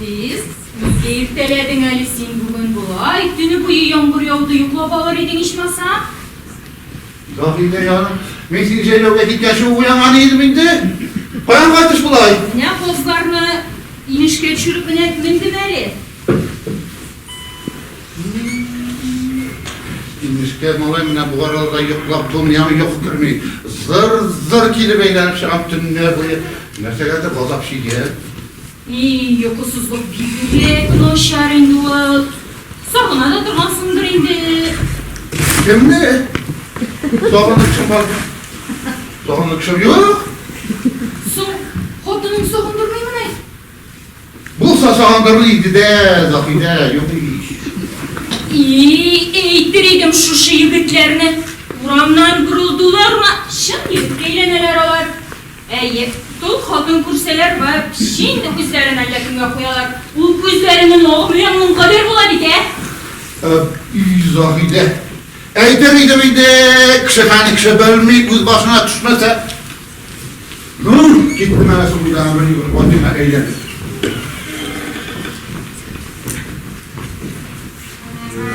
Хафиз, нигә иртәләдең әле син бүген болай? Төне буе яңгыр яуды, йоклап алыр идең ичмасам. Заһидә җаным, мин сине җәйләүгә киткәнче үк уянган идем инде. Каян кайтыш болай? Менә казларны инешкә төшереп менә мендем әле. Инешкә, малай, менә бу араларда йоклап булмый, яңа йокы керми. Зыр-зыр килеп әйләнеп чыгам төннәр буе. Нәрсәгәдер газап чигәм. И, йокысызлык бигрәк начар инде ул. Сагына да торгансыңдыр инде. Кемне? Сагыныр кешем бар. Сагыныр кешем юк. Соң, хатының сагындырмыймыни? Булса сагындырыр иде дә, Заһидә, юк ич. И, әйтер идем шушы егетләрне, урамнан борылдылармы, чын егеткә әйләнәләр алар. Әйе, тол хатын күрсәләр, вообще инде күзләрен әллә кемгә куялар. Ул күзләренең агы менә моның кадәр була бит, ә? И, Заһидә, әйтер идем инде, кеше хәлен кеше белми, үз башына төшмәсә. Ну, киттем әнә шул уйдагы бер йөгереп кайтыйм, әйләнеп.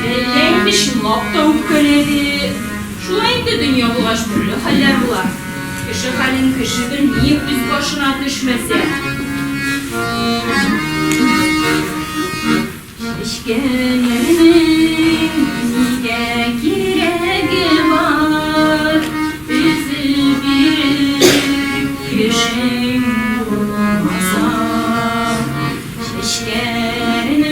Әллә инде чынлап та үпкәләде. Шулай инде дөнья булгач төрле хәлләр була. Кеше хәлен кеше белми, үз башына төшмәсә. Чәчкәләрнең нигә кирәге бар, Өзеп бирер кешең булмаса. Чәчкәләрнең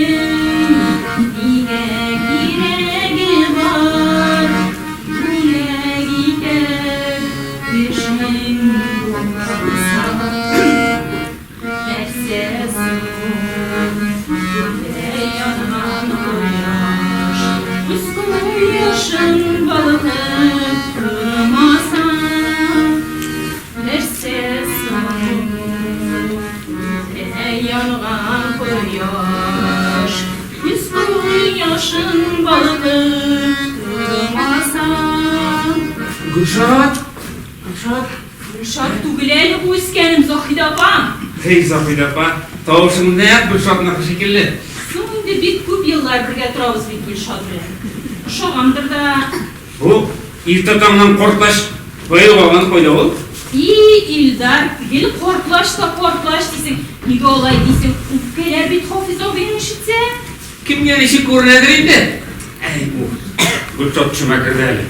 нигә кирәге бар, Бүләк итәр кешең булмаса. Нәрсә соң күктә янган кояш, Үз кояшын балкып тормаса? Нәрсә соң күктә янган кояш, Үз кояшын балкып тормаса? Гөлшат! Гөлшат! Гөлшат түгел әле бу, үскәнем, Заһидә апа. Һей, Заһидә апа, тавышың нәкъ Гөлшатныкы шикелле. Соң инде бик күп еллар бергә торабыз бит Гөлшат белән. Ошагандыр да. Бу иртә таңнан картлач кая югалган, кайда ул? И, Илдар, гел картлач та картлач дисең. Нигә алай дисең, үпкәләр бит Хафиз абыең ишетсә. Кемгә ничек күренәдер инде. Әй, бу Гөлшат төшемә керде әле.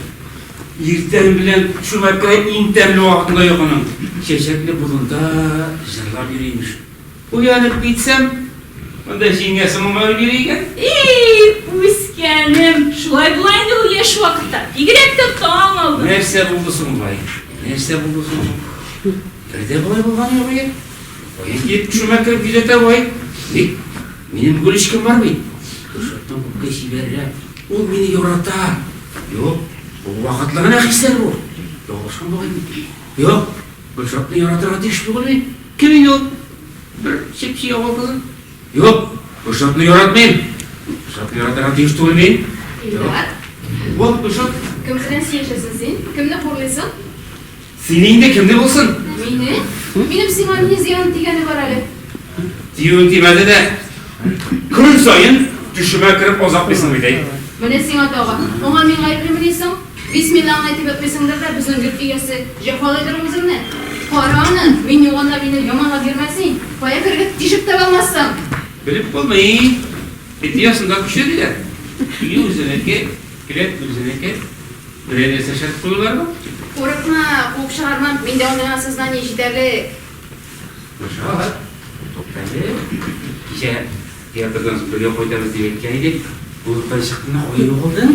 Иртән белән чүмәккә иң тәмле вакытында йокының. Чәчәкле болында җырлап йөри имеш. Уянып китсәм, монда җиңгәсе моңаеп йөри икән. И, үскәнем, шулай була инде ул яшь вакытта, бигрәк тә таң алдында. Нәрсә булды соң болай? Нәрсә булды соң? Бер дә болай булганы юк иде. Каян килеп төшемә кереп йөдәтә болай? Ник, минем Гөлечкәм бар бит. Гөлшаттан күпкә чибәррәк. Ул мине ярата. Юк, бу вакытлы гына хисләр бу. Ялгышкан бугай мин. Юк, Гөлшатны яратырга тиеш түгел мин. Кем инде ул? Бер чеп-чи авыл кызы. Юк, Гөлшатны яратмыйм. Гөлшатны яратырга тиеш түгел мин. Илдар. Вот, Гөлшат. Кем белән сөйләшәсең син? Кемне хурлыйсың? Сине инде, кемне булсын? Мине? Минем сиңа ни зыян тигәне бар әле? Тиюен тимәде дә, көн саен төшемә кереп азаплыйсың бит, әй. Менә сиңа тагы. Моңа мин гаеплемени соң? Бисмиллаңны әйтеп ятмыйсыңдыр да, безнең йорт иясе җәфалыйдыр үзеңне. Кара аны, мин юганда мине яманлап йөрмә син. Кая керергә тишек таба алмассың. Белеп булмый. Эт оясында көчле диләр. Өе үзенеке, келәт үзенеке. Берәр нәрсә эшләтеп куюлар бар. Курыкма, куып чыгармам, миндә андый осознание җитәрлек. Гөлшат, туктале. Кичә театрдан соң бергә кайтабыз дип әйткән идек. Клубтан чыктың да кая югалдың?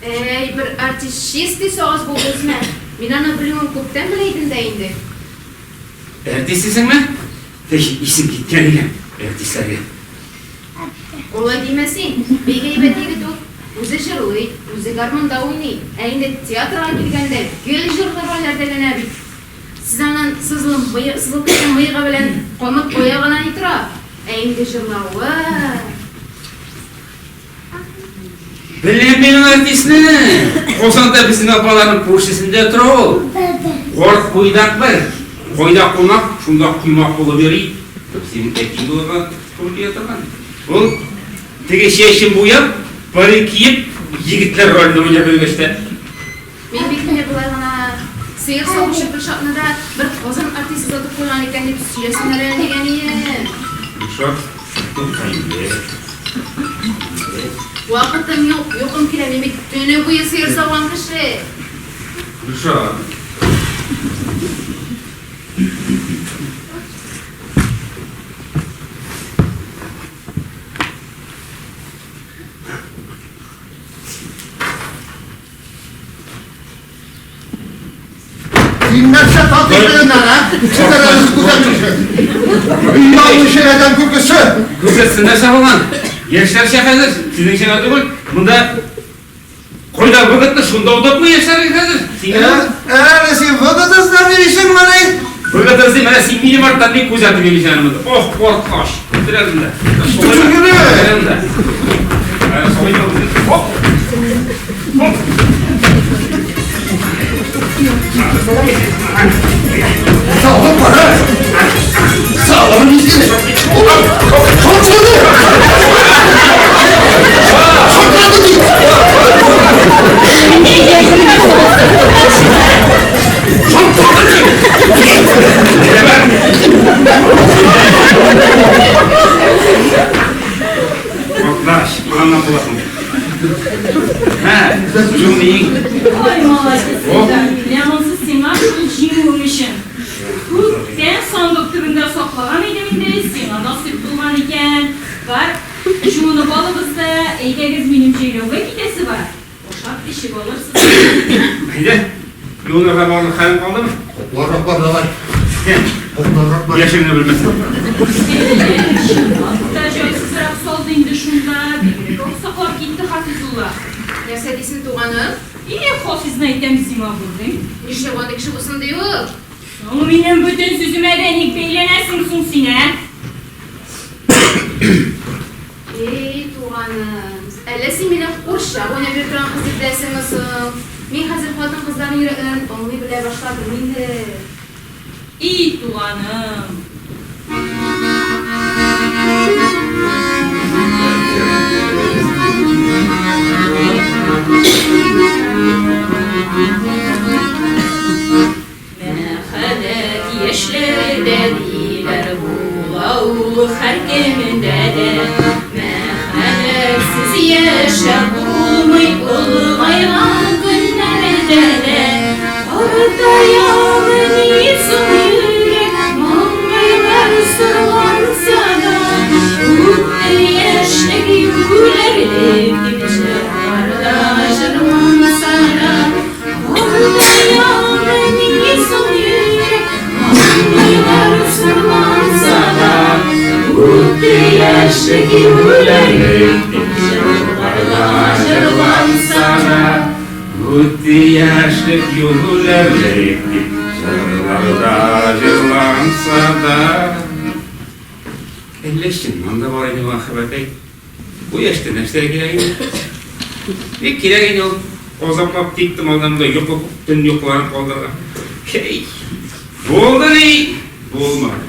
Әй, бер артист чистый сагыз булды үзенә. Мин аны белүен күптән белә идем дә инде. Артист дисеңме? Әй, исем киткән икән артистләргә. Алай димә син, бик әйбәт егет ул. Үзе җырлый, үзе гармунда уйный. Ә инде театрга килгәндә, гел җырлы рольләрдә генә бит. Сез анын сызылып мыек, сызылып киткән мыегы белән камыт аягына ни тора? Ә инде җырлавы! Беләм мин ул артистны. Казанда безнең апаларның күршесендә тора ул. Карт буйдак бер. Кайда кунак, шунда коймак булып йөри. Синең әтиң булырга Туры килә торган. Ул теге чәчен буяп, парик киеп, егетләр ролендә уйнап йөргәч тә. Мин бит инде болай гына сыер савучы Гөлшатны да бер Казан артисты озатып куйган икән дип сөйләсеннәр әле дигән идем. Гөлшат, тукта инде. Вакытым юк, йокым килә, мин бит төне буе сыер сауган кеше. Гөлшат. Син нәрсә татыйсың, ә? Кешеләрне күзәтүче. Ялгыш адәм көлкесе. Күрсәтсен нәрсә булган? Яшьләрчә хәзер, сезнеңчә генә түгел. Монда кайда выгодно, шунда удобно яшьләргә хәзер. Син генә Әле син выгодно йөрисеңмени? Выгодно син, менә син минем арттан бик күзәтеп йөрисең әле монда. Ох, корткаш. Бетер әле монда. Түгел. Әле монда. Әле солай да Оп. Оп. Sağlam para. Sağlam ilgili. Ulan kalçalı. Kalçalı değil. Корткаш, аннан буласың. Һә, җүмиң. Ой, молодец, Илдар. Менә монысы сиңа шул җиңүең өчен. Күптән сандык төбендә саклаган идем инде, сиңа насыйп булган икән. Бар, жуынып алыгыз да, әйдәгез, минем җәйләүгә китәсе бар. Ашап эчеп алырсыз. Әйдә, юынырга барлык хәлең калдымы? Копларак бар давай. Һә, Копларак бар. яшеңне белмәсәң. Чынлап та җайсызрак салды инде шунда. Бигрәк аксаклап китте Хафизулла. Нәрсә дисең, туганым? И, Хафизны әйтәм сиңа булдым. Нишләп андый кеше булсын ди ул? Соң минем бөтен сүземә дә ник бәйләнәсең соң син, ә? Эй, туганым, әллә син мине курчак уйнап йөри торган кыз дип беләсеңме соң? Мин хәзер хатын-кызларның йөрәкләрен аңлый белә башладым инде. И, туганым. Мәхәббәт яшьләрдә диләр була ул һәркемдә дә. Мәхәббәтсез яшәп булмый олыгайган көннәрдә дә. Картаямыни соң йөрәк, маңгайлар сырланса да, үтте яшьлек юләрлек дип җырларда җырланса да. Картаямыни соң йөрәк, маңгайлар сырланса да, үтте яшьлек юләрлек дип җырларда җырланса да. Үтте яшьлек юләрлек дип җырларда җырланса да. Әллә чыннан да бар иде мәхәббәт әй. Бу яшьтә нәрсә кирәк инде? Бик кирәк инде ул. Азаплап тик томалдан да йокы төн йокыларын калдырган. Хей. Булды ни? Булмады.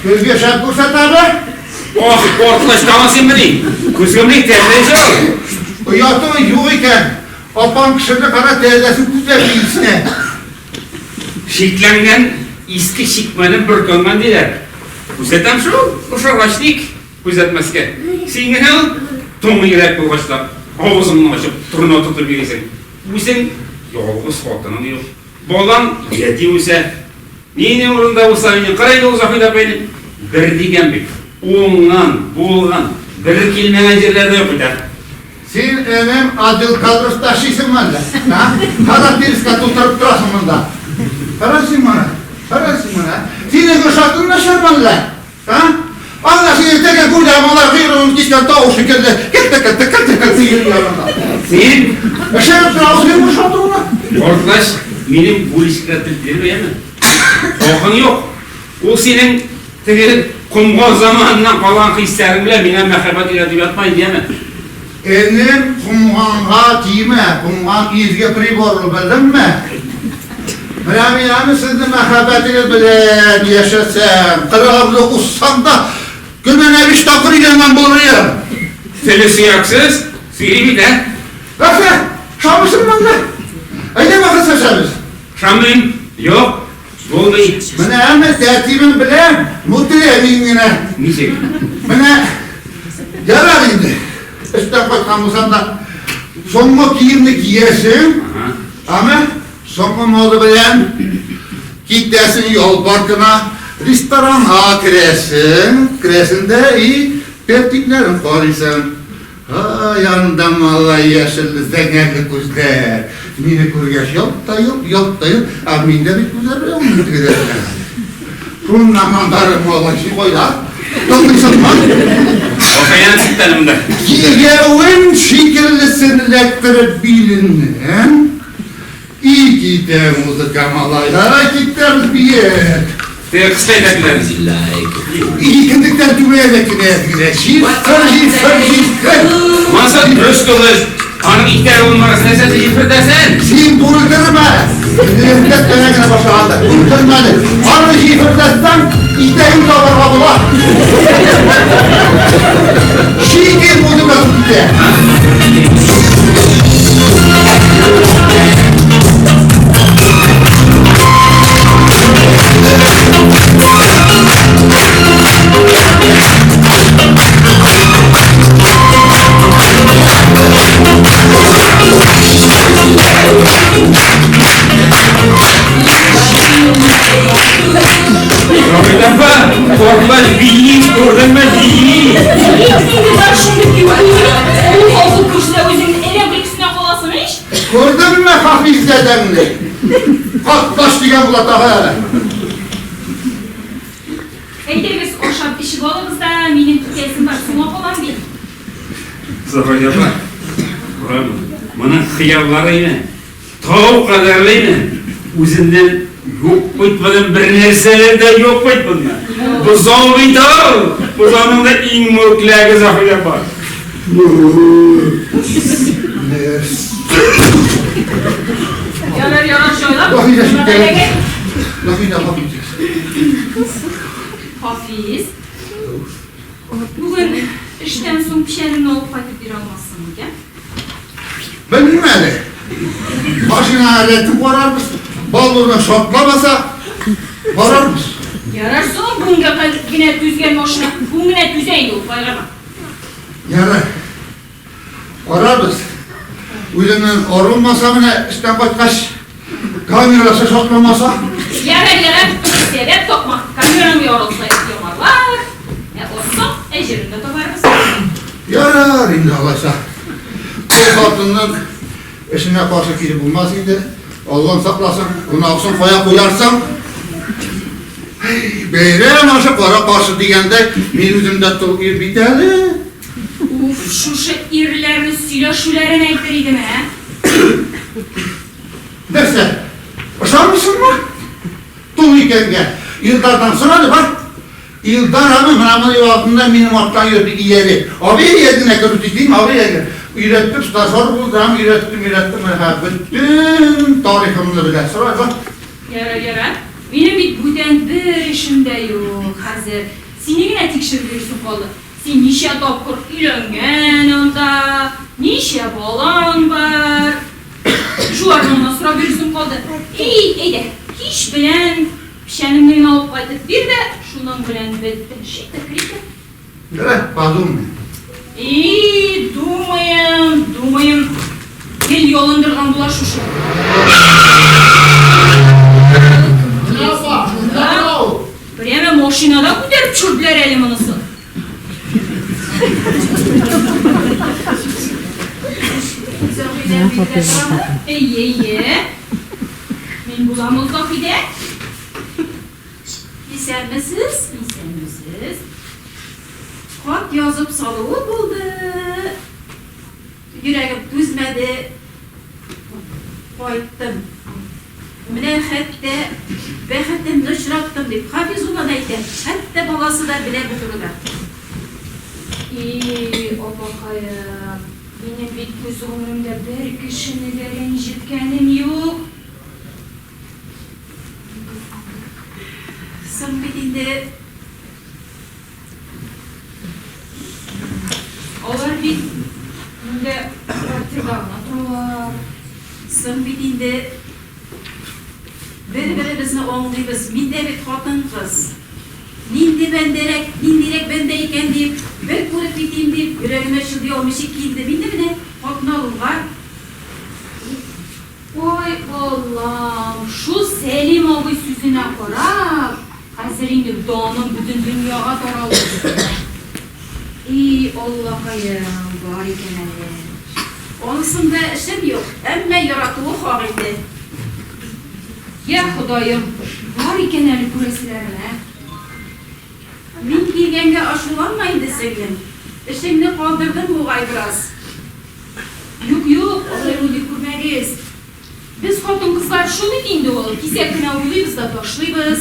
Көзгә шәп күрсәтәме? Ох, корткач тагын син мени? Күзгә мени тәзә җал. Оятың юк икән. Апаң кешене кара тәзәсе күзләп килсен. Шикләнгән иске чикмәнен бөркәнгән диләр. Күзәтәм шул, ошагач ник күзәтмәскә? Син генә ул туң йөрәк булгач та авызыңны ачып торна тотып йөрисең. Үзең ялгыз хатының юк. Балаң ятим үсә. Минем урында булса, минем кара инде ул Заһид апайны. Бер дигән бит. Уңган, булган, бер килмәгән җирләрдә юк бит, ә. Син энем отдел кадров ташыйсыңмы әллә? Һа? Кара тирескә тутырып торасың монда. Кара син моны. Кара син моны. Синең ошатың начармы әллә? Һа? Анда син иртәгә күрдә малай койрыгын кискән тау шикелле кәттә-кәттә кәттә-кәттә йөри янында. Син Эшереп торасың син ошатыңны. Корткач, минем бүлешкә тел бирмә, яме. Хакың юк. Ул синең теге комган заманыннан калган хисләрең белән миңа мәхәббәт өйрәтеп ятма инде, яме. Энем, комганга тимә, комган изге прибор ул, белдеңме? Менә мин аны сезнең мәхәббәтегез белән яшәсәм, кырыгымны узсам да, көненә биш тапкыр өйләнгән булыр идем. Теле сөяксез, сөйли бит, ә? Нәрсә? Ышанмыйсыңмы әллә? Әйдә бәхәсләшәбез. Ышанмыйм. Юк. Булмый. Менә әмма тәртибен беләм, ну теләмим генә. Ничек? Менә ярар инде. Эштән кайткан булсам да, соңгы киемне киясең, әмма соңгы мода белән китәсең ял паркына, ресторанга керәсең, керәсең дә и тәртипләрен карыйсың. Һай, анда малай яшелле зәңгәрле күзләр. Мине күргәч, ялт та йолт, ялт та йолт. Ә мин дә бит күзләр белән уйныйм тегеләр белән. Шуннан аннары малай, син кайда? Тыңлыйсыңмы? Каян чыкты әле монда? Кигәвен шикеллесен эләктереп биленнән. И китә музыка, малай. Ай, китәбез биеп. Теге кыска итәкләр. Икендектән түбәгә кенә генә. Җифер, җифер, җифер. Монысы дөрес түгел. Аның итәге булмагач, нәрсә җифердәсен? Син бүлдермә. Иртә кенә генә башлаганда. Бүлдермә әле. Аны җифердәсәң, итәген табарга була. Чит музыкасы китә. Равилә апа, корбан бии, күрдеңме, бии. Инде бар шундый кияү. Ул авыл күрсә үзең әллә көлкесенә каласың ич. Күрдеңме Хафиз дәдәңне? Катнаш дигән була тагы әле. Әйдәгез, ашап эчеп алыгыз да, минем китәсем бар, соңга калам бит. Заһидә апа, моның хыяллары ине. Тау кадәрле ине. Үзеннән юк бит моның бер нәрсәләр дә юк бит монда. Бозау бит ул! Бозауның да иң мүкләге Заһидә апа. Ярар, ярар, җайлап. Заһидә җиткән. Заһидә Хафиз. Хафиз. Бүген эштән соң печәнемне алып кайтып бирә алмассың микән? Белмим әле. Машина рәтен карарбыз. Баллоны шартламаса, барарбыз. Ярар соң, бүгенгә генә түзгән машина, бүген генә түзә инде ул, кайгырма. Ярар. Карарбыз. Үзеннән арылмаса менә эштән кайткач, камерасы шартламаса. Ярар, ярар, сәбәп тапма. Камераң ярылса, ямарлар. Ә арсаң, әҗерен дә табарбыз. Ярар инде алайса. Ул хатынның эшенә каршы килеп булмас инде. Аллам сакласын, гөнаһсын кая куярсың? Бәйрәм ашы кара каршы дигәндәй, мин үзем дә тол ир бит әле. Уф, шушы ирләрне сөйләшүләрен әйтер идем, ә? Нәрсә? Ышанмыйсыңмы? Тол икәнгә. Илдардан сора әле, бар. Илдар абый менә мондый вакытында минем арттан йөрде, ияреп. Абый иярденә керү дим, абый иярде. Өйрәттем, стажер булдым, өйрәттем, өйрәттем, менә бөтен тарихымны белә. Сора, бар. Ярар, ярар. Минем бит бүтән бер эшем дә юк хәзер. Сине генә тикшереп йөрисем калды. Син ничә тапкыр өйләнгән анда, ничә балаң бар? Шуларны гына сорап йөрисем калды. И, әйдә, кич белән печәнемне генә алып кайтып бир дә, шуның белән бетте. Шитте-критте. Давай, подумай. И, думаем, думаем. Гел ялындырган була шушы. Прямо машинада күтәреп төшерделәр әле монысын. Әйе, әйе. Мин булам ул Заһидә. Исәнмесез? Исәнмесез. Хат язып салуы булды. Йөрәгем түзмәде, кайттым. Менә хәтта бәхетемне очраттым дип Хафизулла да әйтә, хәтта баласы да белә бу турыда. И, апакаем, Минем бит үз гомеремдә бер кешене дә рәнҗеткәнем юк. Соң бит инде. Алар бит инде квартирда гына торалар. Соң бит инде бер-беребезне аңлыйбыз. Мин дә бит хатын-кыз. Нинди бәндәрәк, ниндирәк бәндә икән дип, бер күреп китим дип, йөрәгемә чыдый алмыйча килдем инде менә хатын алуга. Ой, Аллам, шул Сәлим абый сүзенә карап, хәзер инде даным бөтен дөньяга таралды. И, Аллакаем, бар икән әле. Анысында эшем юк, әмма яратуы хак инде. Йә, Ходаем, бар икән әле күрәселәрем, ә? Мин килгәнгә ачуланма инде, сеңлем. Эшеңне калдырдым бугай бераз. Юк, юк, алай уйлый күрмәгез. Без хатын-кызлар шул бит инде ул, кисәк кенә уйлыйбыз да ташлыйбыз.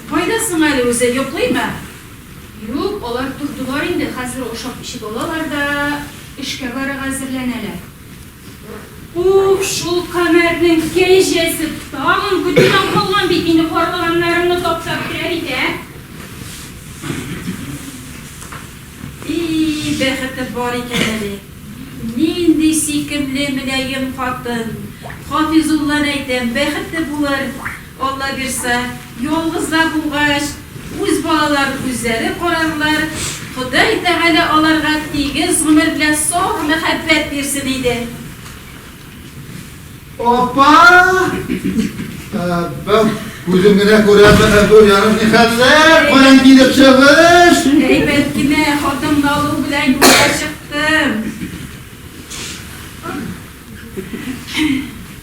Кайда соң әле үзе, йоклыймы? Юк, алар тордылар инде, хәзер ашап-эчеп алалар да, эшкә барырга әзерләнәләр. Уф, шул Камәрнең кәҗәсе тагын көтүдән калган бит инде, карлыганнарымны таптап керә бит, ә? И, бәхете бар икән әле. Нинди сөйкемле, мөлаем хатын. Хафизулланы әйтәм, бәхетле булыр, Алла бирса. Ялгызлар булгач, үз балаларын үзләре карарлар. Ходай Тәгалә аларга тигез гомер белән саф мәхәббәт бирсен иде. Опа! Бәү, күзем генә күрәме, Әбү, ярым ни хәлләр? Каян килеп чыгыш? Әйбәт кенә хатынны алу белән юлга чыктым.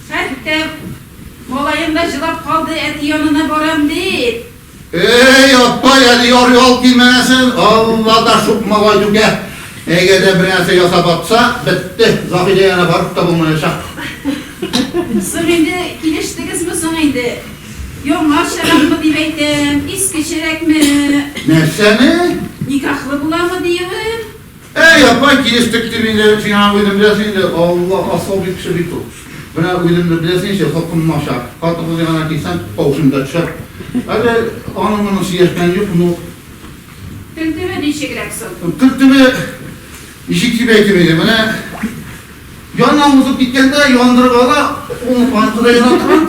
Хәтта малаем да җылап калды, әти янына барам дип. Эй, апай, әле ярый алып килмәгәнсең, Алла да шук малай түгә. Әгәр дә бер нәрсә ясап атса, бетте, Заһидә янына барып та булмаячак. Соң инде килештегезме соң инде? Яңачаракмы дип әйтәм, искечәрәкме? Нәрсәне? Никахлы буламы диюем? Әй, апай, килештек дип инде, син аны үзең беләсең инде, Алла, асыл бит кеше бит ул. Менә үзеңне беләсең ич, холкым начар. Хатын-кыз янына килсәң, тавышың да төшә. Әле аның-моның сөйләшкән юк, ну. Тел төбе ничегрәк соң? Тел төбе ничек дип әйтим инде, менә яннан узып киткәндә яндырып ала, ул аныкы да яна торган.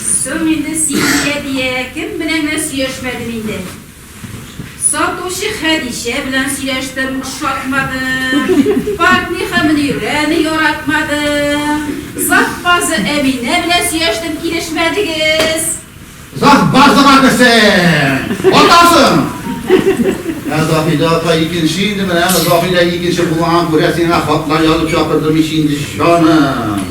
Соң инде син дия-дия кем белән генә сөйләшмәдем инде. Сатучы Хәдичә белән сөйләштем, ошатмады. Портниха Мөнирәне яратмады. Завбазы Әминә белән сөйләштем, килешмәдегез. Завбазыга керсәң, атасың! Ә Заһидә апа икенче инде, менә Заһидә икенче булганга күрә сиңа хатлар язып чакырдым ич инде, җаным.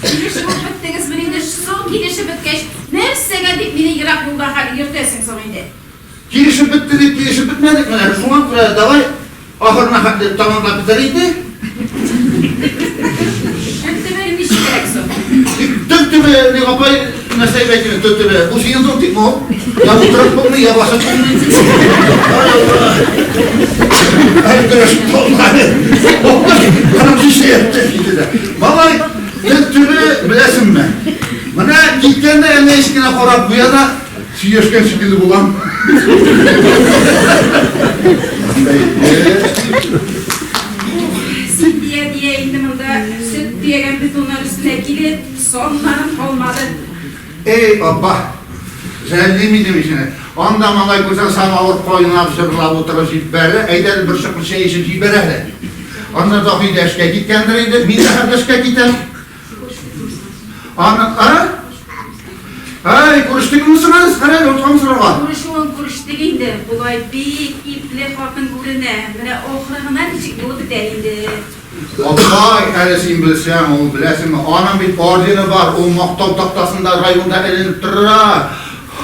Килешеп үк беттегезмени инде? Соң килешеп беткәч, нәрсәгә дип мине ерак юлда хәл йөртәсең соң инде? Килешеп бетте дип килешеп бетмәдек менә. Шуңа күрә давай ахырына хәтле тәмамлап бетерик инде. Тел төбе ничегрәк соң? Тел төбе, ни апай, нәрсә дип әйтим, тел төбе. Бу синең зонтикмы ул? Я утырып булмый, я басып булмый. Ай, көрәшеп булмады. Малай, тел төбе беләсеңме? Менә киткәндә әллә ничек кенә карап куя да, сөйләшкән шикелле булам. Син дия-дия инде монда сөт төягән бетоннар өстенә килеп, саннарым калмады. Эй, апа, жәллим идем ичене. Анда малай күрсәң, самавыр кайнап, җырлап утырып җибәрә. Әйдә әле бер чокыр чәй эчеп җибәр әле. Аннан Заһидә эшкә киткәндер инде. Мин дә хәзер эшкә китәм. Аны, а? Ай, күрештегезме соң әле? Кара әле, онытканмын сорарга. Күрешүен күрештек инде. Болай бик ипле хатын күренә. Менә ахыры гына ничек булып бетәр инде. Апай, әле син белсәң, ул беләсеңме, аның бит ордены бар, ул мактау тактасында районда эленеп тора.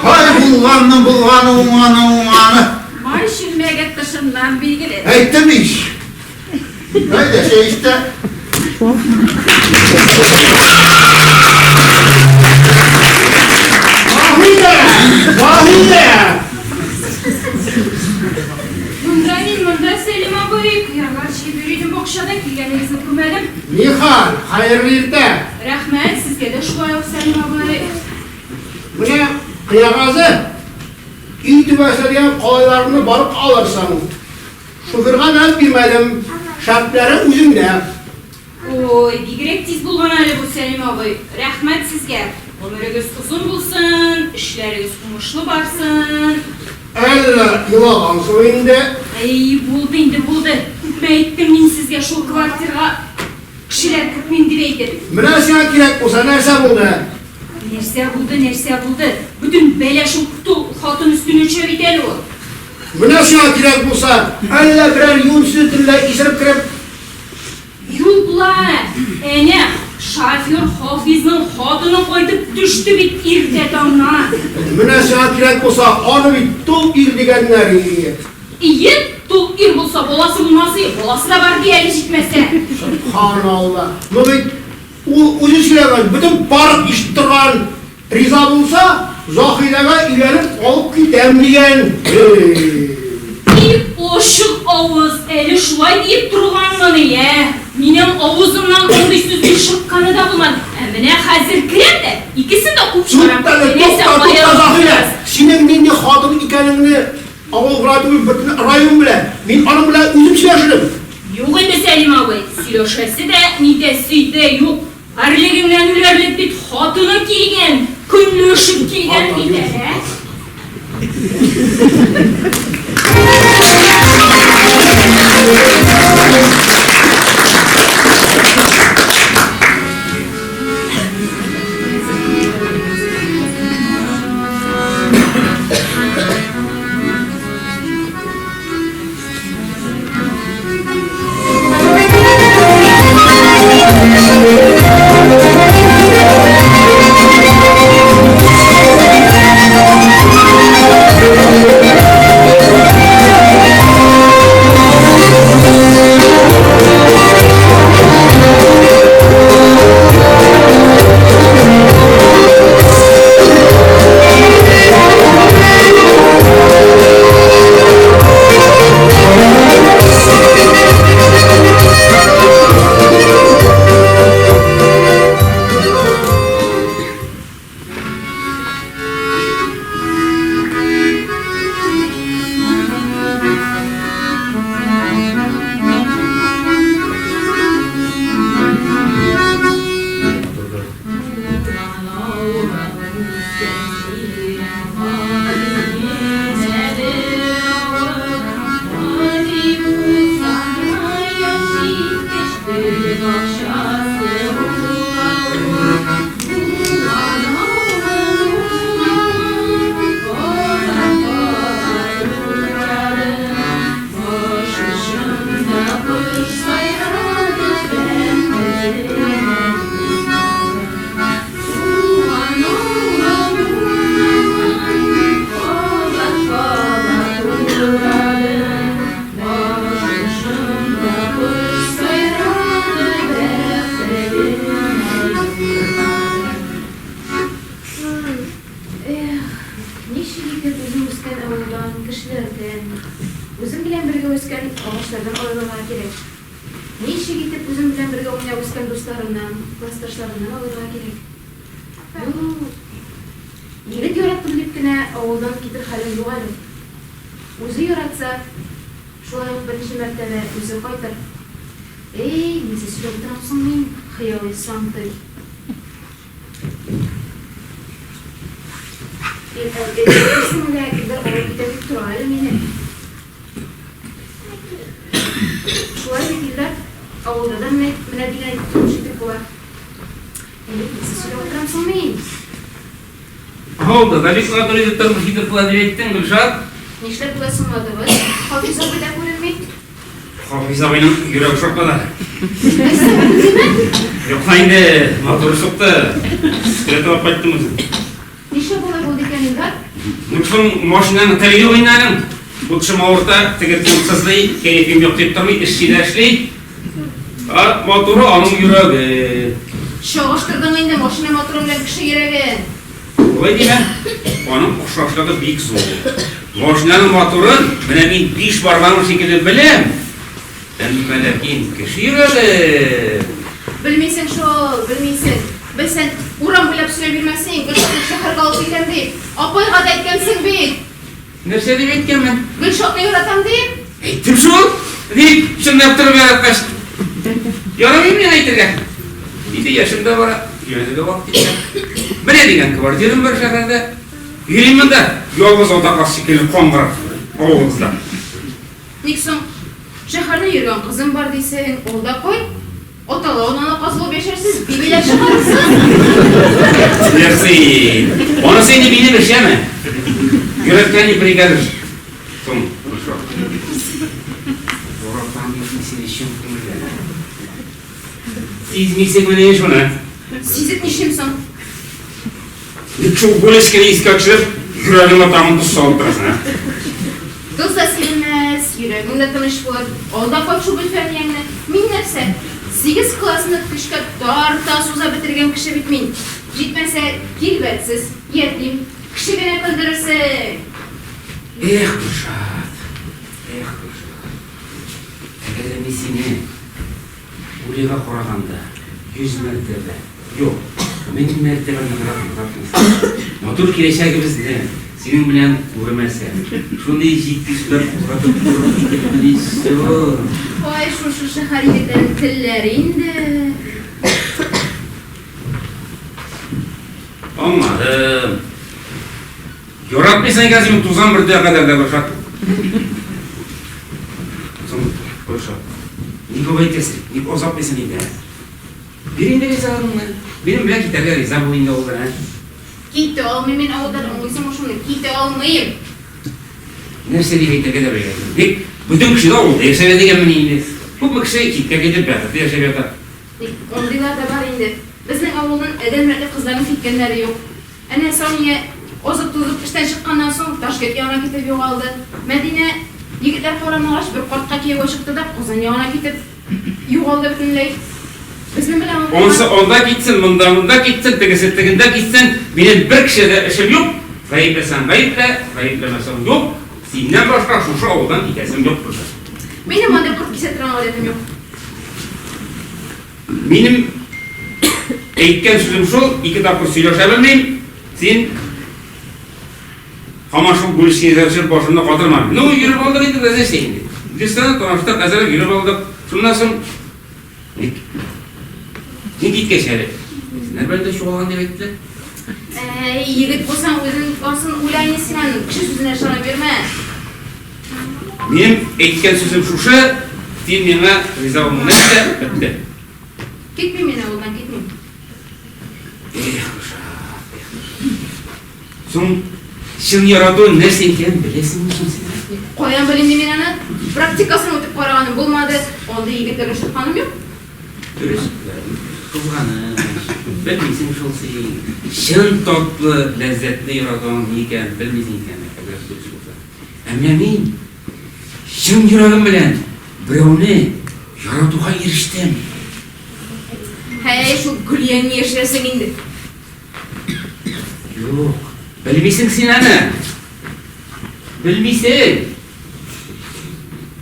Һай, булганның булганы, уңганы уңганы. Май чүлмәге тышыннан билгеле. Әйттем ич. Әйдә, чәй эч тә. хәерле иртә! Рәхмәт, сезгә дә шулай ук, Сәлим абый. Менә кыягазы, өй түбәсенә дигән калайларны барып алырсың. Шоферга да бирмәдем, шәпләре үзеңдә. Ой, бигрәк тиз булган әле бу, Сәлим абый. Рәхмәт сезгә. Гомерегез озын булсын, эшләрегез уңышлы барсын. Әллә елагансың инде? Әй, булды инде, булды. Күпме әйттем мин сезгә шул квартирга кешеләр кертмим дип әйтеп. Менә сиңа кирәк булса, нәрсә булды? Нәрсә булды, нәрсә булды? Бөтен бәла шул тол хатын өстенә төшә бит әле ул. Менә сиңа кирәк булса, әллә берәр юньсез төнлә исереп кереп. Юк ла, әнә, шофер Хафизның хатыны кайтып төште бит иртә таңнан. Менә сиңа кирәк булса, аны бит тол ир дигәннәр ие. Ие, тол ир булса, баласы булмас ие, баласы да бар ди әле җитмәсә. Сөбханалла. Ну бит ул үзе сөйләгән, бөтен парк ишетеп торган, риза булса, Заһидәгә өйләнеп алып китәм дигән. Һей! И ачык авыз, әле шулай диеп торганмыни, ә? Минем авызымнан андый сүзнең чыкканы да булмады. Ә менә хәзер керәм дә, икесен дә куып чыгарам. Тукта әле, Теләсә тукта, кая тукта, Заһидә! барыгыз. Синең нинди хатын икәнеңне авыл гына түгел, бөтен район белә. Мин аның белән үзем сөйләшермен. Юк инде, Сәлим абый, сөйләшәсе дә, нитәсе дә юк. Гарьлегеңнән үләрлек бит, хатыны килгән, көнләшеп килгән бит әле, ә? Эх, ничек итеп үзем үскән авылдан, кешеләрдән, үзем белән бергә үскән агачлардан аерылырга кирәк? Ничек итеп үзем белән бергә уйнап үскән дусларымнан, классташларымнан аерылырга кирәк? Юк, егет яраттым дип кенә авылдан китер хәлем юк әле. Үзе яратса, шулай ук беренче мәртәбә үзе кайтыр. Эй, нәрсә сөйләп утырам соң мин, хыялый сантый. Әйтерсең лә, Илдар алып китә дип тора әле мине. Шулай бит, Илдар, авылда да менә менә дигән итеп тормыш итеп була. Әй, нәрсә сөйләп утырам соң мин? Авылда да бик матур итеп тормыш итеп була дип әйттең, Гөлшат. Нишләп болай соңладыгыз? Хафиз абый да күренми. Хафиз абыйның йөрәге шартлады. Нәрсә, үлдеме? Юк ла инде, моторы сукты. Өстерәтеп алып кайттым үзен. Нишләп болай булды икән, Илдар? Ну соң, машинаның теле юк инде аның. Бу тешем авырта, теге тешем сызлый, кәефем юк дип тормый, эшли дә эшли. Ә моторы аның йөрәге. Чагыштырдың инде машина моторы белән кеше йөрәген. Болай димә, аның охшашлыгы бик зур. Машинаның моторын менә мин биш бармагым шикелле беләм. Әмма ләкин кеше йөрәге. Белмисең шул, белмисең. Белсәң, урам буйлап сөйләп йөрмәссең, Гөлшатны шәһәргә алып китәм дип. Апайга да әйткәнсең бит. Нәрсә дип әйткәнмен? Гөлшатны яратам дип. Әйттем шул, дип, чынлап торып яраткач. Ярамый миңа әйтергә. Инде яшем дә бара, өйләнергә вакыт җиткән. Менә дигән квартирам бар шәһәрдә. Йөрим монда, ялгыз ата каз шикелле каңгырап, авылыбызда. Ник соң? Шәһәрдә йөргән кызым бар дисең, ул да кайт. Аталы-аналы каз булып яшәрсез, бибиләр чыгарырсыз. Мерси. Анысы инде минем эш, яме. Йөрәккә ни бригадир. Соң, хорошо. Яратам бит мин сине чын күңелдән. Сизмисеңмени шуны? Сизеп нишлим соң? Ник шул Гулечканы искә төшереп, йөрәгемә тагын тоз салып торасың, ә? Тоз да сибелмәс, йөрәгең дә тыныч булыр. Ал да кайт шул Гөлфәнияңне. Мин нәрсә, сигез классны көчкә тарта-суза бетергән кеше бит мин. Җитмәсә, килбәтсез, ятим. Кеше генә көлдерерсең. Эх, Гөлшат, эх, Гөлшат. Әгәр дә мин сине Улига караганда, 100 мәртәбә, юк, 1000 мәртәбә ныграк яратмасам, матур киләчәгебезне синең белән күрмәсәм, шундый җитди сүзләр кузгатып торыр идеммени соң? Ай, шушы шәһәр егетләренең телләре инде. Аңладым. Яратмыйсың икән син тузан бөртеге кадәр дә Гөлшат. Соң, Гөлшат, ник алай итәсең? Ник азаплыйсың инде, ә? Бир инде ризалыгыңны. Минем белән китәргә риза бул инде авылдан, ә? Китә алмыйм мин авылдан, аңлыйсыңмы шуны? Китә алмыйм. Нәрсә дип әйтергә дә белмәдем. Ник бөтен кеше дә авылда яшәргә дигәнмени инде? Күпме кеше читкә китеп бәхетле яшәп ята. Ник андыйлар да бар инде. Безнең авылдан адәм рәтле кызларның киткәннәре юк. Әнә Сания азып-тузып эштән чыкканнан соң Ташкент ягына китеп югалды. Мәдинә, егетләр карамагач, бер картка кияүгә чыкты да Казан ягына китеп югалды бөтенләй. Безнең белән ул Анысы анда китсен, монда монда китсен, тегесе тегендә китсен, минем бер кешегә дә эшем юк, гаепләсәң гаеплә, гаепләмәсәң юк, синнән башка шушы авылдан китәсем юк, күрше. Минем андый корт кисә торган гадәтем юк. Минем әйткән сүзем шул, ике тапкыр сөйләшә белмим, син һаман шул бүлешкән төшеп башымны катырма. Ну, йөреп алдык инде, без нәрсә инде. Дистән таныштык, әзерләп йөреп алдык. Шуннан соң ник ник киткәч әле? Нәр белән дә чуалган дип әйттеләр. Әй, егет булсаң, үзең асын уйла инде син аның, кеше сүзенә ышана бирмә. Минем әйткән сүзем шушы, син миңа риза булмадың да, бетте. Китмим мин авылдан, китмим. Эх, Рушат, эх, Рушат. Соң, чын ярату нәрсә икәнен беләсеңме соң син? Каян белим мин аны? Практикасын үтеп караганым булмады, андый егетләргә чыкканым юк. Дөрес, кызганыч, белмисең шул син. Чын татлы, ләззәтле яратуның ни икәнен белмисең икән, әгәр дөрес булса. Ә менә мин чын йөрәгем белән берәүне яратуга ирештем. Һәй, шул Гөлияне яшерәсең инде. Юк, белмисең син аны. Белмисең.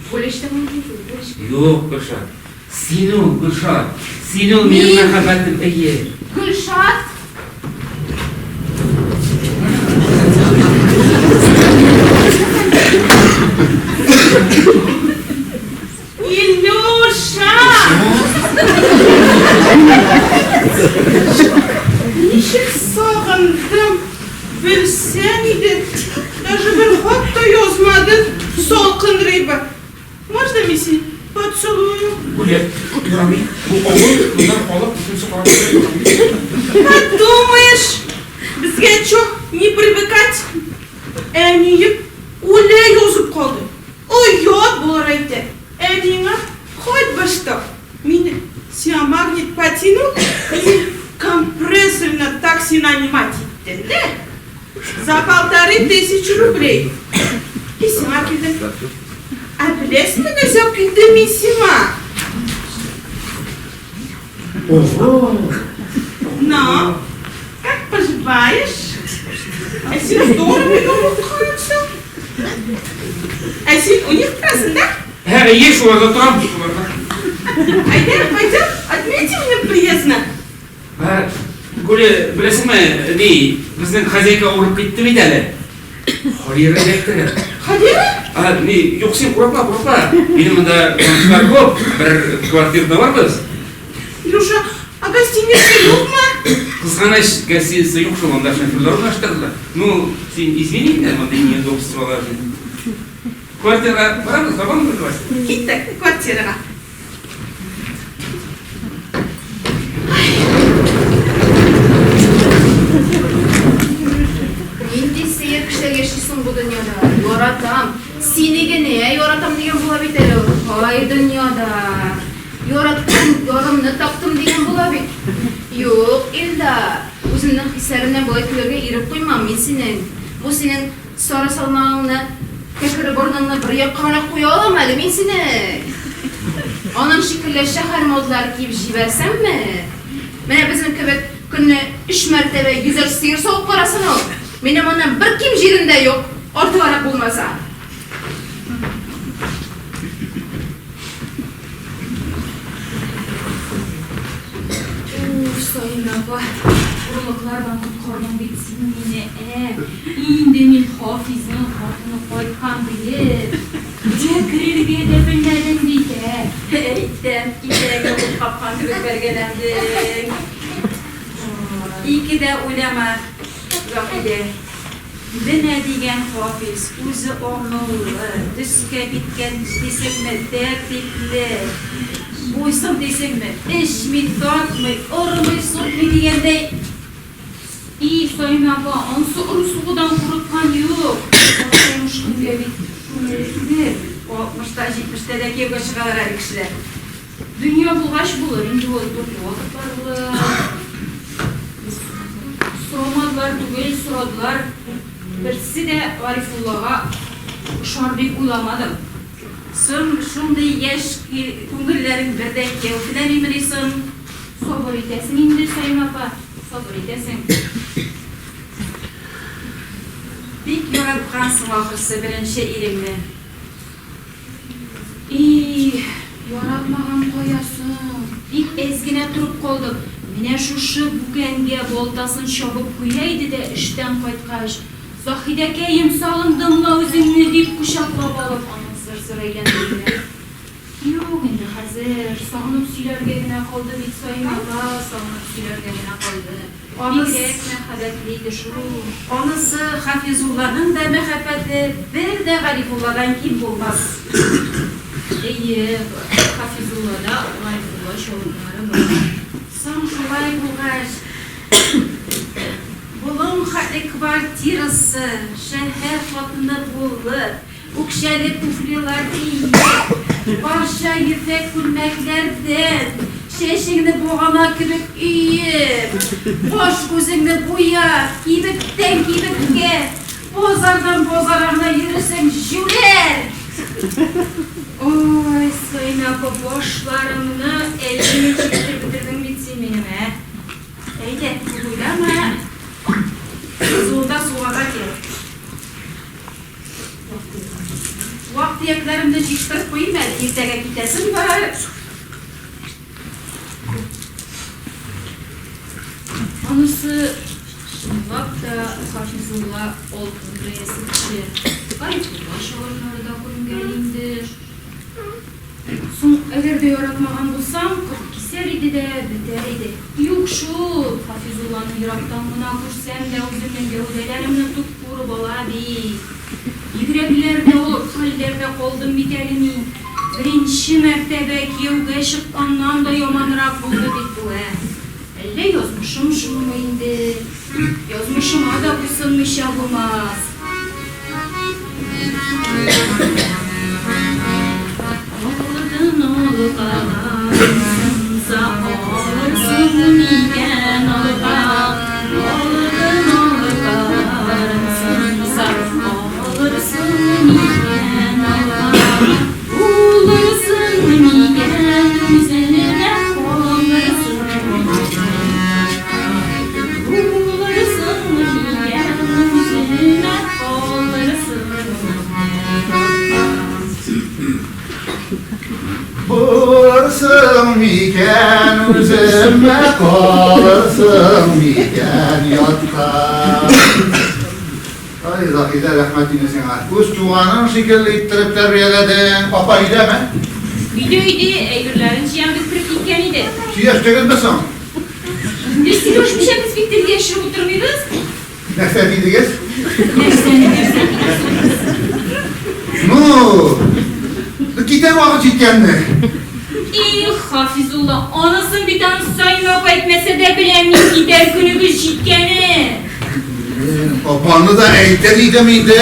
Гөлечтә мөмкин шул, Гөлечкә. Юк, Гөлшат. Син ул, Гөлшат. Син ул минем мәхәббәтем, әйе. Гөлшат! Илюша! Ничек сагындым, белсәң иде, даже бер хат та язмадың, салкын рыба. Можно мин сине поцелую? Гүләк, ярамый. Бу авыл, моннан халык бөтенесе карап тора. Подумаешь, безгә чё, не привыкать? Әнием үлә язып калды. Оят булыр әйтә. Ә миңа хоть бы что. Мине сиңа магнит потянул и компрессорны такси нанимать иттем дә. За полторы тысячи рублей. И сиңа килдем. Ә беләсеңме нәрсә алып килдем мин сиңа? Ого! На, как поживаешь? Ә син здорово йомыркансың. Ә син у них торасың, да? Ә, әйе, шуларда торам, шуларда. Әйдә, пойдем, отметим минем приездны. Ә, Гуля, беләсеңме, ни, безнең хозяйка авырып китте бит әле. Холера эләктерә. Холера? А, ни, юк, син курыкма, курыкма. Минем монда танышлар күп, бер квартирада барбыз. Илюша, а гостиница юкмы? Кызганыч, гостиница юк шул, анда шоферлар урнаштырдылар. Ну, син извини инде, мондый неудобстволар. Квартирага барабыз, табамыз бер квартира. Киттек квартирага. Нинди сәер кешеләр яши соң бу дөньяда? Яратам, сине генә яратам дигән була бит әле ул. Һай дөньяда. Яраткан ярымны таптым дигән була бит. Юк, Илдар, үземнең хисләремнән болай көләргә ирек куймам мин синең. Бу синең Сары салмагыңны, кәкре борыныңны бер якка гына куя алам әле мин сине. Аның шикелле шәһәр модалары киеп җибәрсәмме? Менә безнең кебек көнне өч мәртәбә йөзәр сыер савып карасын ул. Минем аннан бер ким җирем дә юк, артыграк булмаса. Уф, Саимә апа, орлыклардан коткардың бит син мине, ә! Инде мин Хафизның хатыны кайткан диеп, өйгә керергә дә белмәдем бит, ә! Әйтәм, китәгә ут капкан кебек бәргәләндең. Ике дә уйлама, Заһидә. Менә дигән Хафиз, үзе акыллы, төскә-биткә дисеңме, тәртипле, буйсын дисеңме, эчми, тартмый, ормый-сукмый дигәндәй. И, Саимә апа, анысы ору-сугудан курыккан юк. Алтмыш көнгә бит күңеле түгел. Алтмышта, җитмештә дә кияүгә чыгалар әле кешеләр. Дөнья булгач булыр инде ул, төрле вакытлар булыр. Сорамадылар түгел, сорадылар. Берсе дә Гарифуллага ошар дип уйламадым. Соң, шундый яшь күңелләрең бер дә кияү теләмимени соң? Сабыр итәсең инде, Саимә апа, сабыр итәсең. Бик яраткансың ахрысы беренче иреңне. И, яратмаган кая соң? Бик әз генә торып калдык. Менә шушы бүкәнгә балтасын чабып куя иде дә эштән кайткач, Заһидәкәем, сагындым ла үзеңне, дип кочаклап алып, аның зыр-зыр әйләндерде генә. Юк инде хәзер, сагынып сөйләргә генә калды бит Саимә апа, сагынып сөйләргә генә калды. Бигрәк мәхәббәтле иде шул. Анысы Хафизулланың да мәхәббәте бер дә Гарифулладан ким булмас. Әйе, Хафизуллада Гарифулла чалымнары бар. Соң шулай булгач, болын хәтле квартирасы, шәһәр хатыны булып, Үкчәле туфлилар киеп, парча ефәк күлмәкләрдән, чәчеңне багана кебек өеп, каш-күзеңне буяп, кибеттән кибеткә, базардан базарга гына йөресең, җүләр! Ой, Саимә апа, башларымны әллә ничек итеп бетердең бит син минем, ә? Әйдә, күп уйлама, кызуында сугарга кирәк. Вак-төякләремне җыештырып куйыйм әле, иртәгә китәсем бар. Анысы чынлап та Хафизулла алтын бәясе кеше. Гарифулла чалымнары да күренгән инде. Соң, әгәр дә яратмаган булсам, кырт кисәр иде дә, бетәр иде. Юк шул, Хафизулланы ерактан гына күрсәм дә үземнең гәүдәләремне туп-туры бала бит. Бигрәкләр дә олы хәлләрдә калдым бит әле мин. Беренче мәртәбә кияүгә чыкканнан да яманрак булды бит бу, ә? Әллә язмышым шулмы инде? Язмышыма да буйсынмыйча булмас. Алтын алкалар сынса алырсың микән алка? Алтын алкалар сынса алырсың микән алка? Булырсың микән үзеңә калырсың Булырсың микән үзеңә калырсың Булырсың. микән үземә, калырсың микән ятка? Ай, Заһидә, рәхмәт инде сиңа. Үз туганың шикелле иттереп тәрбияләдең. Апа өйдәме? Өйдә, өйдә, әйберләрен җыям дип кереп киткән иде. Сөйләштегезме соң? Инде сөйләшмичә без бит тел яшереп утырмыйбыз. Нәрсә дидегез? Нәрсәне нәрсә дидегез? Ну, китәр вакыт җиткәнме? Их, Хафизулла, анысын бит аның Саимә апа әйтмәсә дә беләм мин китәр көнегез җиткәнен. Апаны да әйтер идем инде,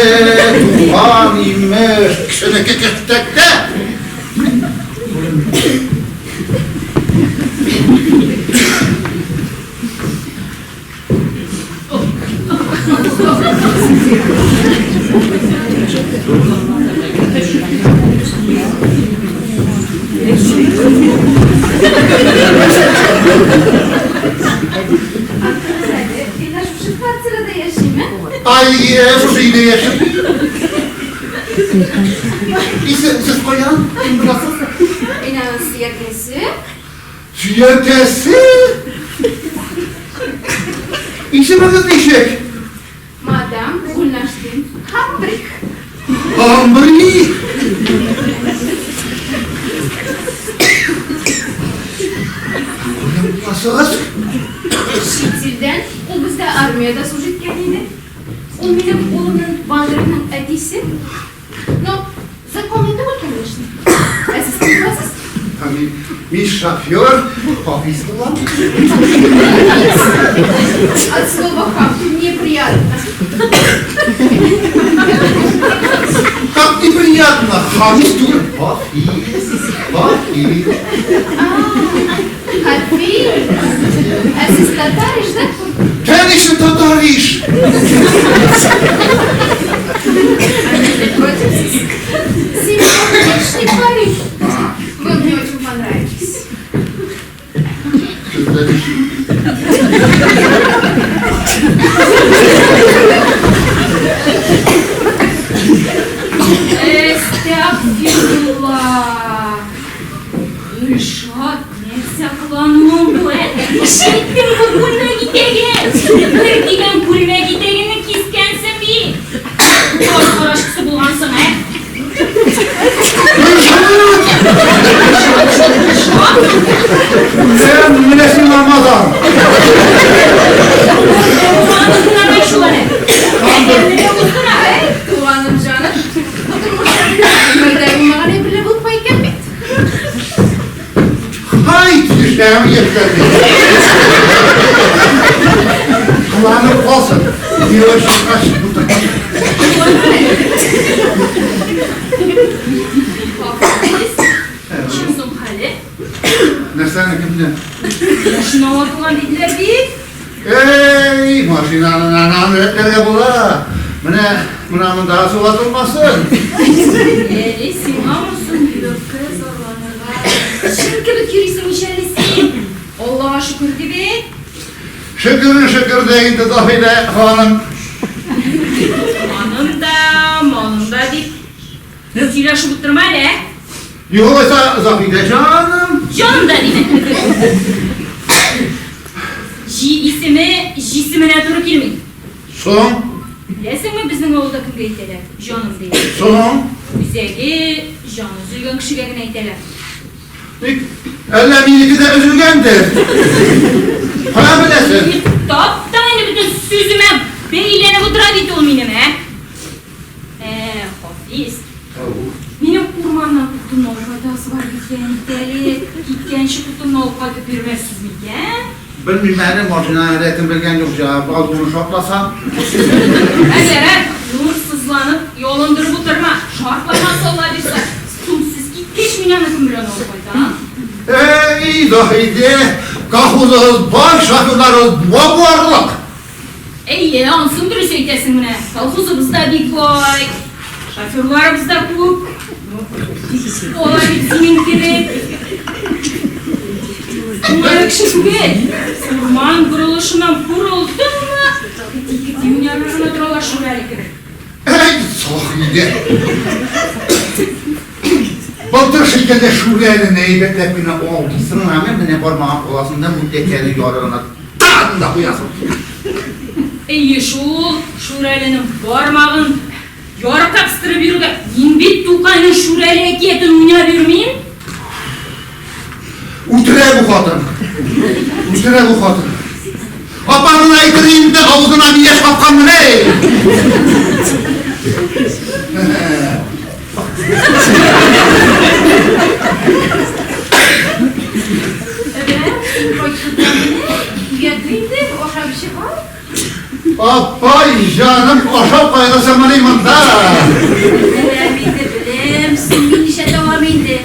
туган имеш, кешенеке кештәктә. Менә шушы квартирада яшиме? Ай, шушы өйдә яшим. Сез каян? Кем буласыз? Мин аның сөяркәсе. Сөяркәсе? Исемегез ничек? Мадам Гульнаштин Хамбрих. Хамбрих? Каян буласыз? Чит илдән, ул бездә армиядә служить иткән иде. Ул минем улымның Валерның әтисе. Но законный түгел, конечно. Ә сез кем буласыз? Мин, мин шофер, Хафиз булам. От слова хам неприятно. Как неприятно, Хафиз түгел, Хафиз, Хафиз. Хафиз. Ә сез татар ич, да? Конечно, татар ич. Против сез симпатичный парень. Вы мне очень понравились. Сездә ничек? Әстәгъфирулла. Гөлшат, нәрсә кылануың бу, ә? Ишеттең бу күлмәк итәген? Бер дигән күлмәк итәгеңне кискәнсең бит. Таш карашкысы булгансың, ә? Гөлшат! Менә сиңа мадам. Туганым шул әле. Адәмне дә уздыра. Әй, туганым җаным. Бу тормышта бер булмаган әйберләр булып икән бит. Һай, тешләрем яшьләрде. Кыланып калсын. Кияүгә чыккач, утыртам. Хафиз, ничек соң хәле? Нәрсәне, кемне? Машина ватылган диделәр бит. Эй, машинаны анан рәтләргә була. Менә, менә монда су ватылмасын. Әле сиңамы соң йөрәккә зарланырга? Чын кебек йөрисең ич әле син. Аллага шөкер дип әйт. Шөкер, шөкер дә инде, Заһидә ханым. Ханым да, малым да дип сөйләшеп утырма әле, ә? Юк алайса, Заһидә җаным. Җаным да димә. Җи исеме җисеменә туры килми. Соң? Беләсеңме, безнең авылда кемгә әйтәләр? Җаным дип. Соң? Үзәге, җаны өзелгән кешегә генә әйтәләр. Ник, әллә минеке дә өзелгәндер? Кая беләсең? Таптың инде бөтен сүземә бәйләнеп утыра бит ул минем, ә? Ә, Хафиз. Минем урманнан утын алып кайтасы бар икән бит әле. Киткәнче утынны алып кайтып бирмәссез микән? Белмим әле, машинаның рәтен белгән юк, җавап алуын шартласам. Әгәр нурсызланып, ялындырып утырма, шартламас Алла бирса. Соң сез киткәч, мин аны кем белән алып кайтам? Әй, Заһидә, колхозыгыз бай, шоферларыгыз буа-буарлык. Әйе, анысын дөрес әйтәсең менә. Колхозыбыз да бик бай, шоферларыбыз да күп. Алар бит синең кебек. Уңайлы кеше түгел. Урман борылышыннан борылдыңмы, кети-кети уйнарга гына торалар шүрәле кебек. Әй, Заһидә! Былтыр шикелле шүрәлене әйбәтләп кенә алдыйсың, әмма менә бармагын аласың да мүтәкәне ярыгына тагын да куясың. Әйе шул, шүрәленең бармагын ярыкка кыстырып йөрүгә мин бит Тукайның Шүрәле әкиятен уйнап йөрмим. Үтерә бу хатын. Үтерә бу хатын. Апаңны әйтер инде, авызына миләш капкан менә. Апай, җаным, ашау кайгысы мени монда? Беләм инде, беләм, син мин ничә алам инде.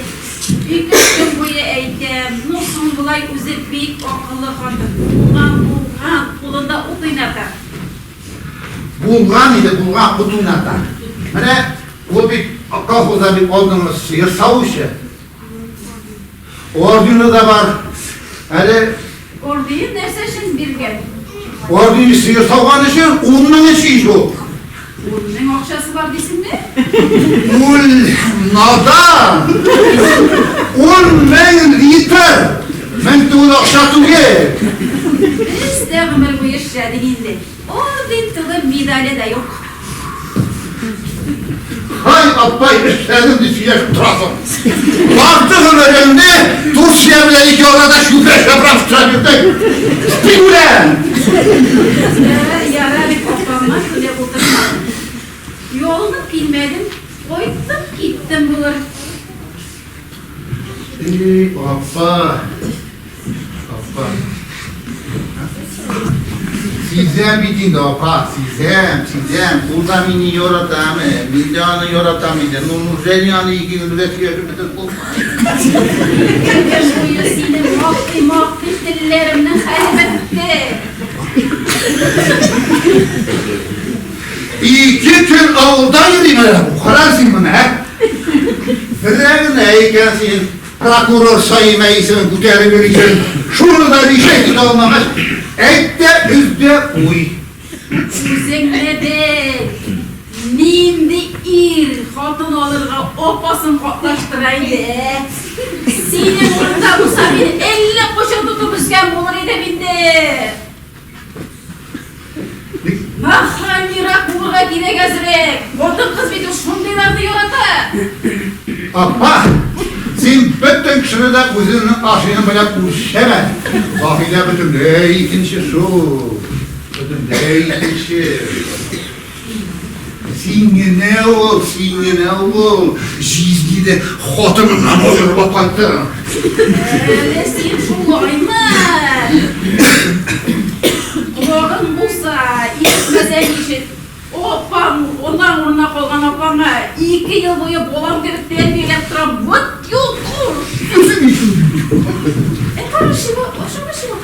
Ике көн буе әйтәм, ну соң болай үзе бик акыллы хатын, булган, булган, кулында ут уйната. Булган иде, булган, ут уйната. Менә ул бит колхозда бик алдынгы сыер савучы. Ордены да бар. Әле Орден нәрсә өчен биргән? Орден сыер сауган өчен 10 000 ич ул. 10 000 акчасы бар дисеңме? Ул надан. 10 000 литр. Мең түгел, акча түгел. Без дә гомер буе эшләдек инде. Орден түгел, медале дә юк. Һай, апай, эшләдем дип сөйләшеп торасың. Ярты гомереңне Турция белән ике арада чүпрә чапрак тора бирдең. Спигүлән! Ярар, ярар, дип апаңа көлеп утырмадым. Ялынып килмәдем, кайттым киттем булыр. Эй, апа, апа. Сизәм бит инде, апа, сизәм, сизәм. Ул да мине яратамы, мин дә аны яратам инде. Ну, неужели аны ике көн белән сөйләшеп бетереп булмый? Ике көн буе сине мактый-мактый телләремнең хәле бетте. Ике көн авылда йөрим әле бу. Кара син моны, ә? Берәр генә икән син, прокурор Саимә исемен күтәреп йөрисең. Шуны да решать итә алмагач, әйт тә, өз дә куй. Үзеңне бел! Нинди ир хатын алырга апасын катнаштыра инде, ә? Синең урында булса, мин әллә кайчан тотып өзгән булыр идем инде. Наханирак булырга кирәк әзрәк. Хатын-кыз бит ул шундыйларны ярата. Апа, син бөтен кешене дә үзеңнең аршиның белән үлчәмә. Заһидә бөтенләй икенче шул. Бөтенләй икенче. Син генә ул, син генә ул. Җизни дә хатыныннан аерылып алып кайттың. Әле син шулаймы? Колагың булса, ишетмәсәң ишет. Апаң, анаң урынына калган апаңа ике ел буе балам кебек тәрбияләп торам. Вот йолкыш! Ә хорошего, ашамышыма.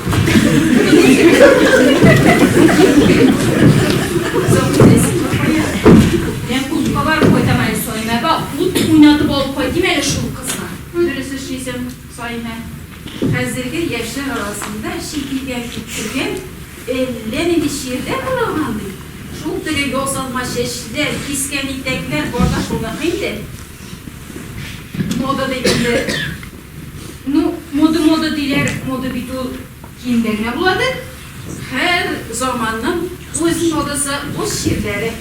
Мен клубка барып кайтам әле, Саимә апа. Ут уйнатып алып кайтыйм әле шул кызга. Дөрес эшлисең, Саимә. Хәзерге яшьләр арасында чит илгә киттергән әллә нинди чирләр таралган ди. Шул теге ясалма чәчләр, кискән итәкләр бар да шуныкы инде. Мода дип инде. Ну, мода мода диләр, мода бит ул киемдә генә буладыр. Һәр заманның үз модасы, үз чирләре.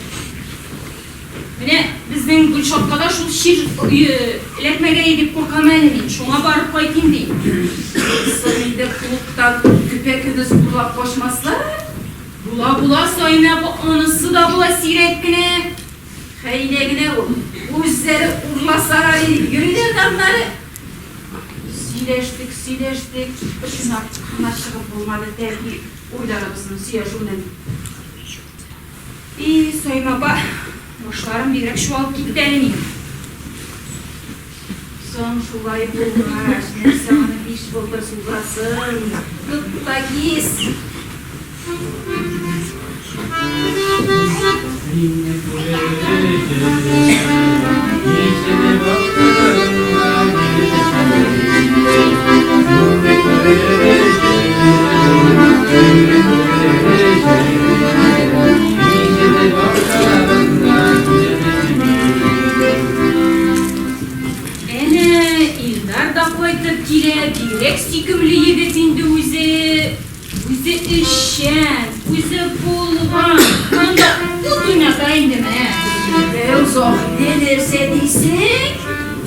Менә безнең Гөлшатка да шул чир эләкмәгәе дип куркам әле мин. Шуңа барып кайтыйм дим. Соң инде клубтан көпә-көндез урлап качмаслар? Була, була, Саимә апа, анысы да була сирәк кенә. Хәйлә генә ул. Үзләре урласалар дип йөриләр дә аннары. Сөйләштек, сөйләштек, очына гына чыгып булмады тәки уйларыбызны сөйләшүнең. И, Саимә апа, башларым бигрәк чуалып китте әле минем. Соң шулай булгач, нәрсә аны биш былтыр сузасың? Тот та кис! Әнә, эшчән, үзе булган, анда ут уйната инде менә. Бәү, Заһидә, нәрсә дисең?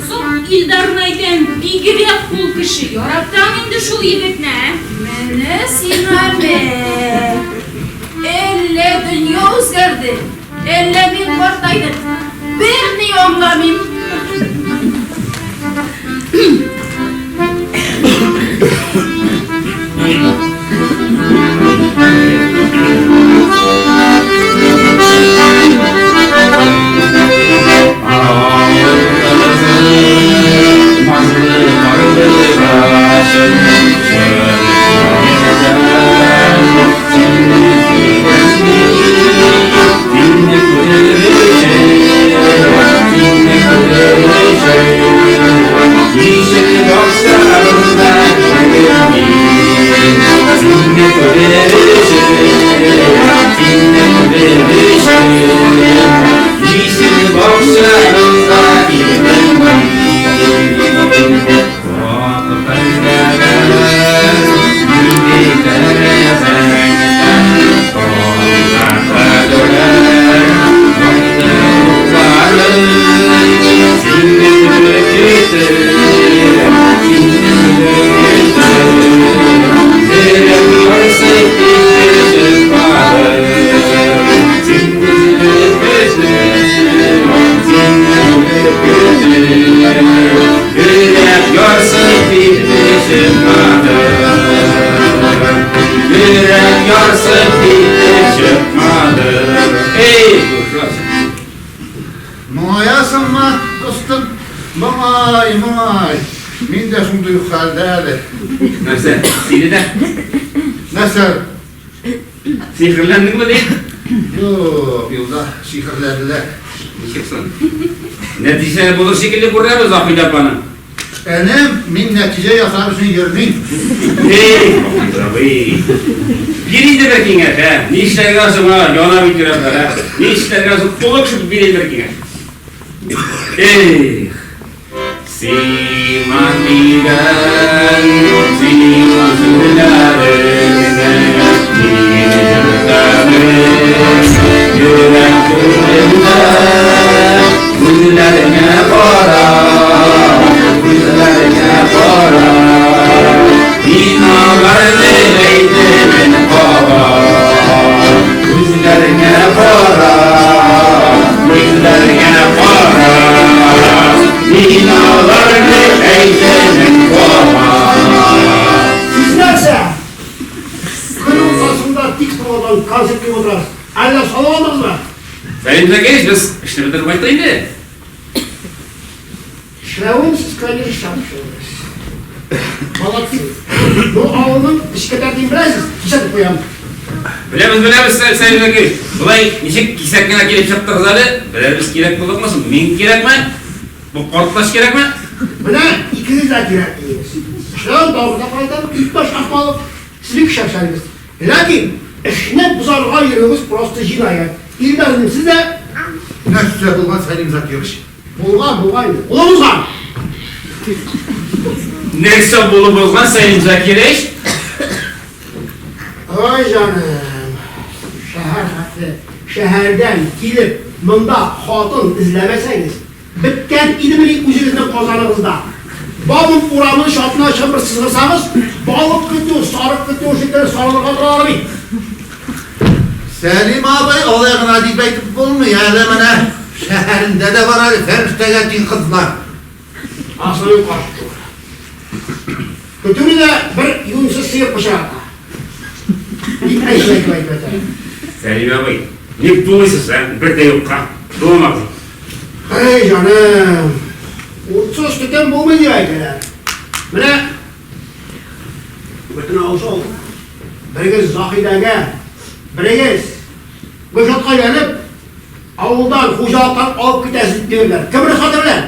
Соң, Илдарны әйтәм, бигрәк кул кеше, яратам инде шул егетне, ә? Менә сиңа мә! Әллә дөнья үзгәрде, әллә мин картайдым, берни аңламыйм. Моңаясыңмы, дустым? Моңай, моңай. Мин дә шундый ук хәлдә әле. Нәрсә, сине дә? Нәрсә? Сихерләндеңме ди? Юк, юлда сихерләделәр. Ничек соң? Нәтиҗә булыр шикелле күрәбез Заһидә апаның. Энем, мин нәтиҗә ясар өчен йөрмим. Эй, Хафиз абый. Бир инде бер киңәш, ә? Нишләргә соң, а? Яна бит йөрәкләр, ә? Нишләргә соң? Олы кеше бир инде бер киңәш. Эх, сиңа дигән сиңа сүзләреңне мин җырладым. Йөрәк түрендә күзләреңә карап, күзләреңә карап, мин аларны әйтермен кабат. Күзләреңә карап, күзләреңә карап, мин аларны әйтермен кабат. Сез нәрсә? Көн уртасында тик тормадан концерт куеп утырасыз. Әллә салып алдыгызмы? Сәлим Зәкиевич, без эшне бетереп кайттык инде. Эшләвен сез, конечно, шәп эшләдегез. Молодцы. Бу авылның эчке тәртибен беләсез, кисәтеп куям. Беләбез, беләбез, Сәлим Зәкиевич. Болай ничек кисәк кенә килеп чыктыгыз әле? Берәрбез кирәк булдыкмы соң? Мин кирәкме? Бу картлач кирәкме? Менә икегез дә кирәк диегез. Эшләвен тагын да кайтам, иптәш Акмалов, сез бик шәп эшләдегез. Ләкин эшне бозарга йөрүегез просто җинаять. Илдарның сез дә. Нәрсә булган, Сәлим Закирович? Булган, булган инде. Кулы бозган! Нәрсә булып узган, Сәлим Закирович? Ой, җаным, шәһәр хәтле шәһәрдән килеп, монда хатын эзләмәсәгез, Беткән идемени үзегезнең Казаныгызда? Бабин урамының чатына чыгып бер сызгырсагыз, балык көтү, сарык көтүе шикелле сарылырга торалар бит. Сәлим абый, алай гына дип әйтеп булмый, әле менә шәһәрендә дә бар әле фәрештәгә тиң кызлар. Асылның каршы түгел. Көтүне дә бер юньсез сыер пычрата. Дип әйтеп әйтеп әйтеп әйтә. Сәлим абый, ник дулыйсыз, ә? Бер дә юкка. Дуламагыз. Әй, җаным, утсыз төтен булмый дип әйтәләр. Менә бөтен авыл шул. Берегез Заһидәгә, берегез Гөлшатка өйләнеп, авылдан, хуҗалыктан алып китәсез диделәр. Кем рөхсәте белән?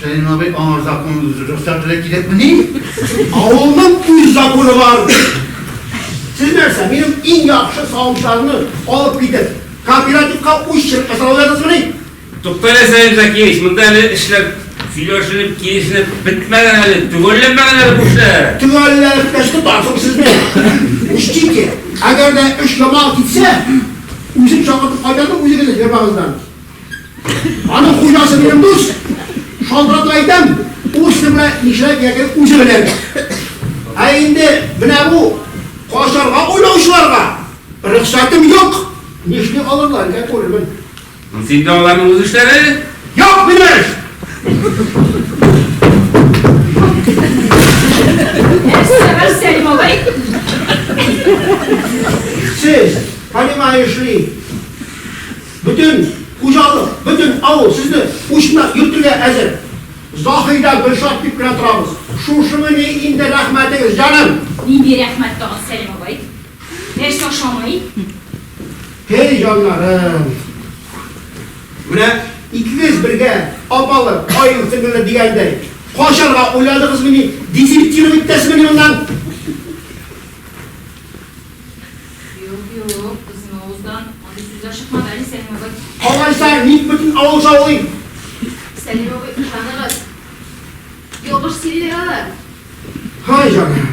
Сәлим абый, аңар закон рөхсәте дә кирәкмени? Авылның үз законы бар. Сез нәрсә, минем иң яхшы савымчыларны алып китеп, кооперативка үз чиркәсен алып ятасызмыни? Туктале, Сәлим Закиевич, монда әле эшләр Сөйләшенеп, килешенеп бетмәгән әле, төгәлләнмәгән әле бу эшләр. Төгәлләнеп беткәч тотарсың сезне. Учтите, әгәр дә эш яман китсә, үзем чакыртып кайтардым үзегезне фермагыздан. Аның хуҗасы минем дус. Шалтыратып әйтәм, ул сезнең белән нишләргә кирәклеген үзе белер. Ә инде менә бу качарга уйлаучыларга рөхсәтем юк. Нишли алырлар икән, күрермен. Монысы инде аларның үз эшләре. Юк, минем эш! Нәрсә бар, Сәлим абый? Сез, понимаешь ли, бөтен хуҗалык, бөтен авыл сезне учына йөртергә әзер. Заһидә, Гөлшат дип кенә торабыз. Шушымыни инде рәхмәтегез, җаным? Нинди рәхмәт тагын, Сәлим абый? Нәрсә ошамый? Һей, җаннарым! Менә икегез бергә, апалы, каен-сеңелле дигәндәй, качарга уйладыгызмыни, дезертировать итәсезмени моннан? Юк, юк, безнең авыздан андый сүзләр чыкмады әле, Сәлим абый. Алайса, ник бөтен авыл шаулый? Сәлим абый, ышаныгыз. Ялгыш сөйлиләр алар. Һай, җаным!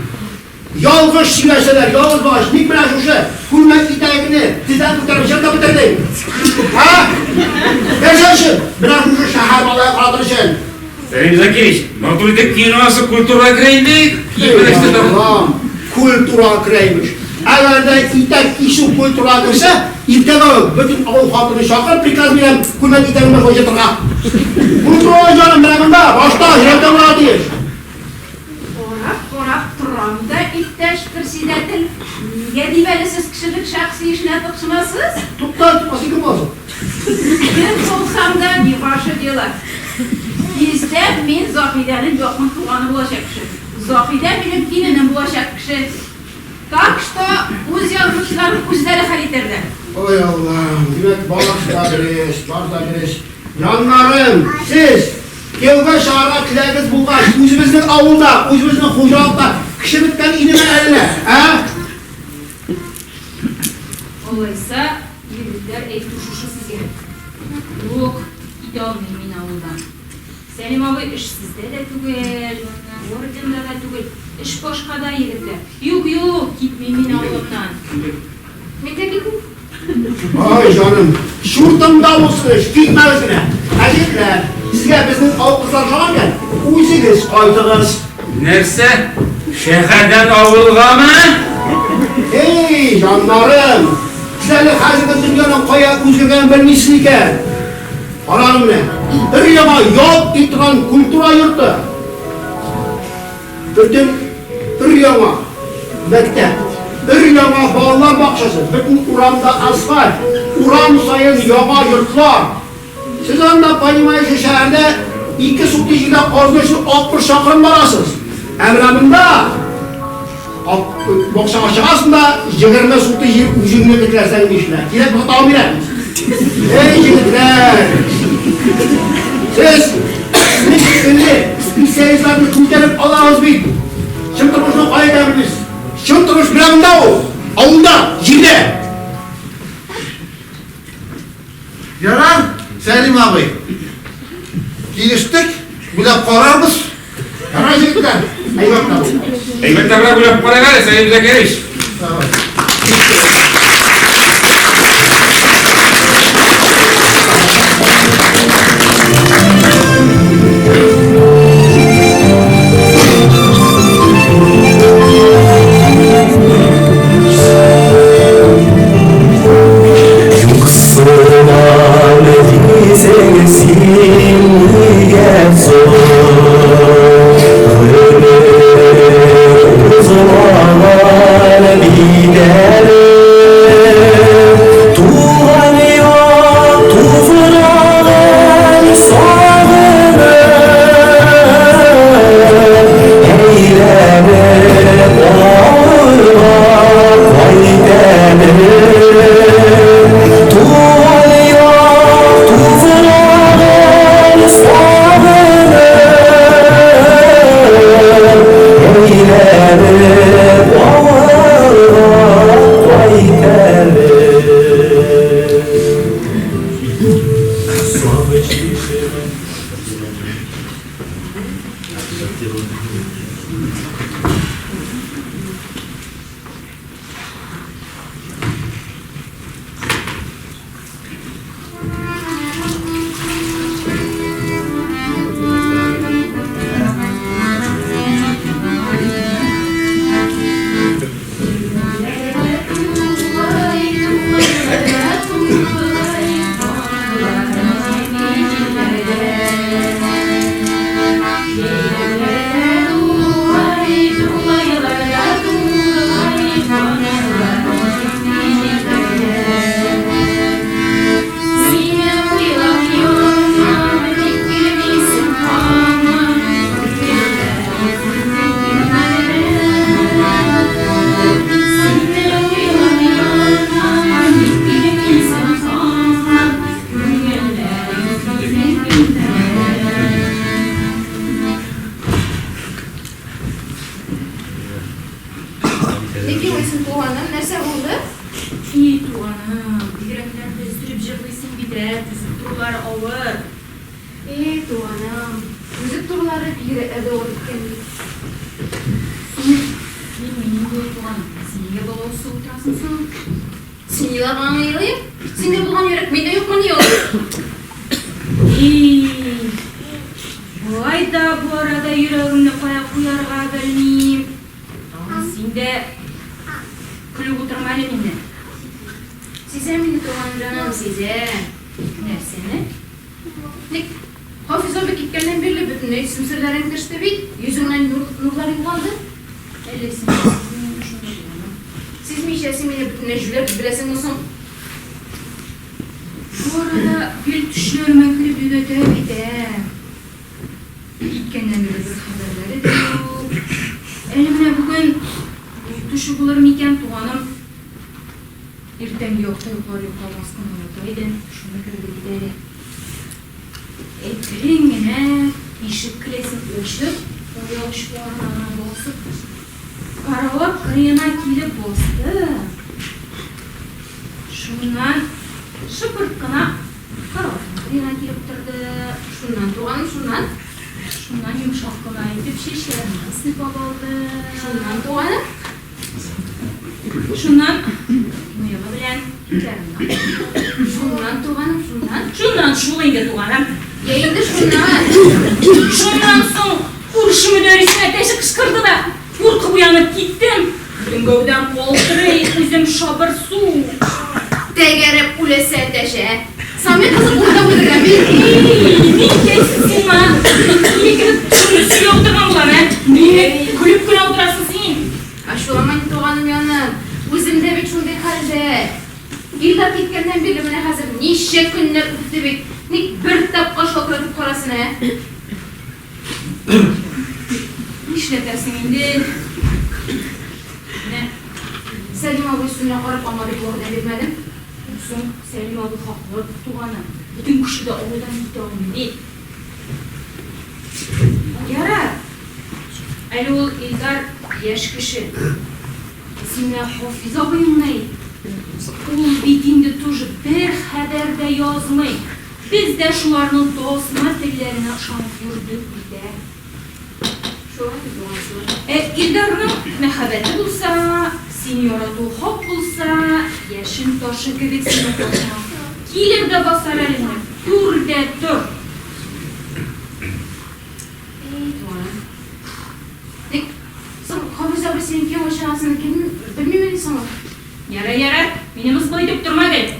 Ялгыш сөйләсәләр, ялгыз булгач, ник менә шушы күлмәк итәгеңне тездән күтәреп җыртып бетердең? Ә? Нәрсә өчен? Менә шушы шәһәр малае каратыр өчен. Сәлим Закирович, матур итеп киенү анысы культурага керә инде. Кием белән Аллам, культурага керә имеш. Әгәр дә итәк кисү культурага керсә, иртәгә үк бөтен авыл халкын чакырып приказ бирәм, күлмәк итәгеңне шулай җыртырга. Культура, җаным, менә монда, башта, йөрәктә булырга тиеш. Карап-карап торам да, иптәш председатель, нигә дип әле сез кешенең шәхси эшенә тыкшынасыз? Тукта, тукта, син кем буласың? Кем булсам да, не ваше дело. Тиздән мин Заһидәнең якын туганы булачак кеше. Заһидә минем киленем булачак кеше. Так что үз язмышларын үзләре хәл итәрләр. Ой, Аллам, димәк, барысы да дөрес, бар да дөрес. Җаннарым, сез кияүгә чыгарга теләгегез булгач, үзебезнең авылда, үзебезнең хуҗалыкта кеше беткән идеме әллә, ә? Алайса, егетләр, әйтү шушы сезгә. Юк, китә алмыйм мин авылдан. Сәлим абый, эш сездә дә түгел, орденда да түгел, эш башкада, егетләр. Юк, юк, китмим мин авылымнан. Мин дә китмим. Ай, җаным, чуртымда булсын эш, китмәгез генә. Ә егетләр, сезгә безнең авыл кызлары ошаган икән, үзегез кайтыгыз. Нәрсә? Шәһәрдән авылгамы? Эй, җаннарым, сез әле хәзерге дөньяның кая үзгәргәнен белмисез икән. Карагыз менә, өр-яңа ялт итеп торган культура йорты. Бөтен өр-яңа мәктәп, өр-яңа балалар бакчасы, бөтен урамда асфальт, урам саен яңа йортлар. Сез анда, понимаете, шәһәрдә ике сутый җирдә казну өчен 60 чакрым барасыз. Ә менә монда бакчага чыгасың да, 20 сутый җир үзеңнеке теләсәң нишлә. Кирәк булса тагын бирәм. Эй, егетләр! Сез безнең шикелле специалистларны күтәреп алабыз бит. Чын тормышны кая икәнен белмибез. Чын тормыш менә монда ул, авылда, җирдә. Ярар, Сәлим абый. Килештек, уйлап карарбыз. Ярар, егетләр, әйбәт тә бу. Әйбәтләргә уйлап карыйк әле, Сәлим Закирович. Давай. Юксынам дисең син нигә соң? Гомер узмаган бит әле. Ник елыйсың, туганым? Нәрсә булды? И, туганым, бигрәкләр дә өздереп җырлыйсың бит, ә, тезеп торулары авыр. И, туганым, өзеп торулары бигрәкләр дә авыр икән бит. Соң, мин минем булып, туганым, син нигә балавыз сугып утырасың соң? Син елаганыңа елыйм. Синдә булган йөрәк миндә юкмыни ул? И, болай да бу арада йөрәгемне кая куярга белмим. Тагын син дә көлеп утырма әле миннән. Сизәм инде, туганым җаным, сизәм. Нәрсәне? Ник, Хафиз абый киткәннән бирле бөтенләй сөмсерләрең төште бит, йөзеңнән нурлар югалды. Әллә син дә сизмисеңме шуны, туганым? Сизмичә, син мине бөтенләй җүләр дип беләсеңме соң? Бу арада гел төшләремә кереп йөдәтә бит, ә. Киткәннән бирле бер хәбәрләре дә юк. Әле менә бүген ул төше булыр микән, туганым? Иртәнге якта йоклар йокламас кына ята идем, шуны керде бит әле. Әкрен генә ишек келәсен ачып, аяк очларына гына басып, карават кырыена килеп басты. Шуннан шыпырт кына караватның кырыена килеп утырды. Шуннан, туганым, шуннан? Шуннан йомшак кына итеп чәчләремне сыйпап алды. Шуннан, туганым? Шуннан мыегы белән итләремне каплады. Шуннан, туганым, шуннан? Шуннан шул инде, туганым. Я инде шуннан. Шуннан соң күрше мөдәррисенә әтәче кычкырды да, куркып уянып киттем. Бөтен гәүдәм калтырый, үзем шабыр су. Тәгәрәп үләсе әтәч, ә? Самир кызын урында бүлдергән бит. Эй, ниндәйсең син, ма? Мине кебек төрле сөйләп утырган булам, ә? Мине көлеп кенә утырасың син. Ачуланма инде, туганым яным. Үзем дә бит шундый хәлдә. Илдар киткәннән бирле менә хәзер ничә көннәр үтте бит. Ник бер тапкыр шалтыратып карасын, ә? Нишләтәсең инде? Менә. Сәлим абый сүзенә карап, аңа бит вәгъдә бирмәдем. Соң, Сәлим абый хаклы, туганым. Бөтен кеше дә авылдан китә алмый бит. Ярар. Әле ул Илдар яшь кеше. Син менә Хафиз абыеңны әйт. Ул бит инде тоже бер хәбәр дә язмый. Без дә шуларның тасма телләренә ышанып йөрдек бит, ә. Шулай бит, туган, шулай. Ә Илдарның мәхәббәте булса, сине яратуы хак булса, яшен ташы кебек синең каршыңа килер дә басар әле менә, күр дә тор! Әй, туган. Ник, соң Хафиз абый синең кияүгә чыгасыңны кем белмимени соң ул? Ярар, ярар, мине мыскыл итеп торма гел.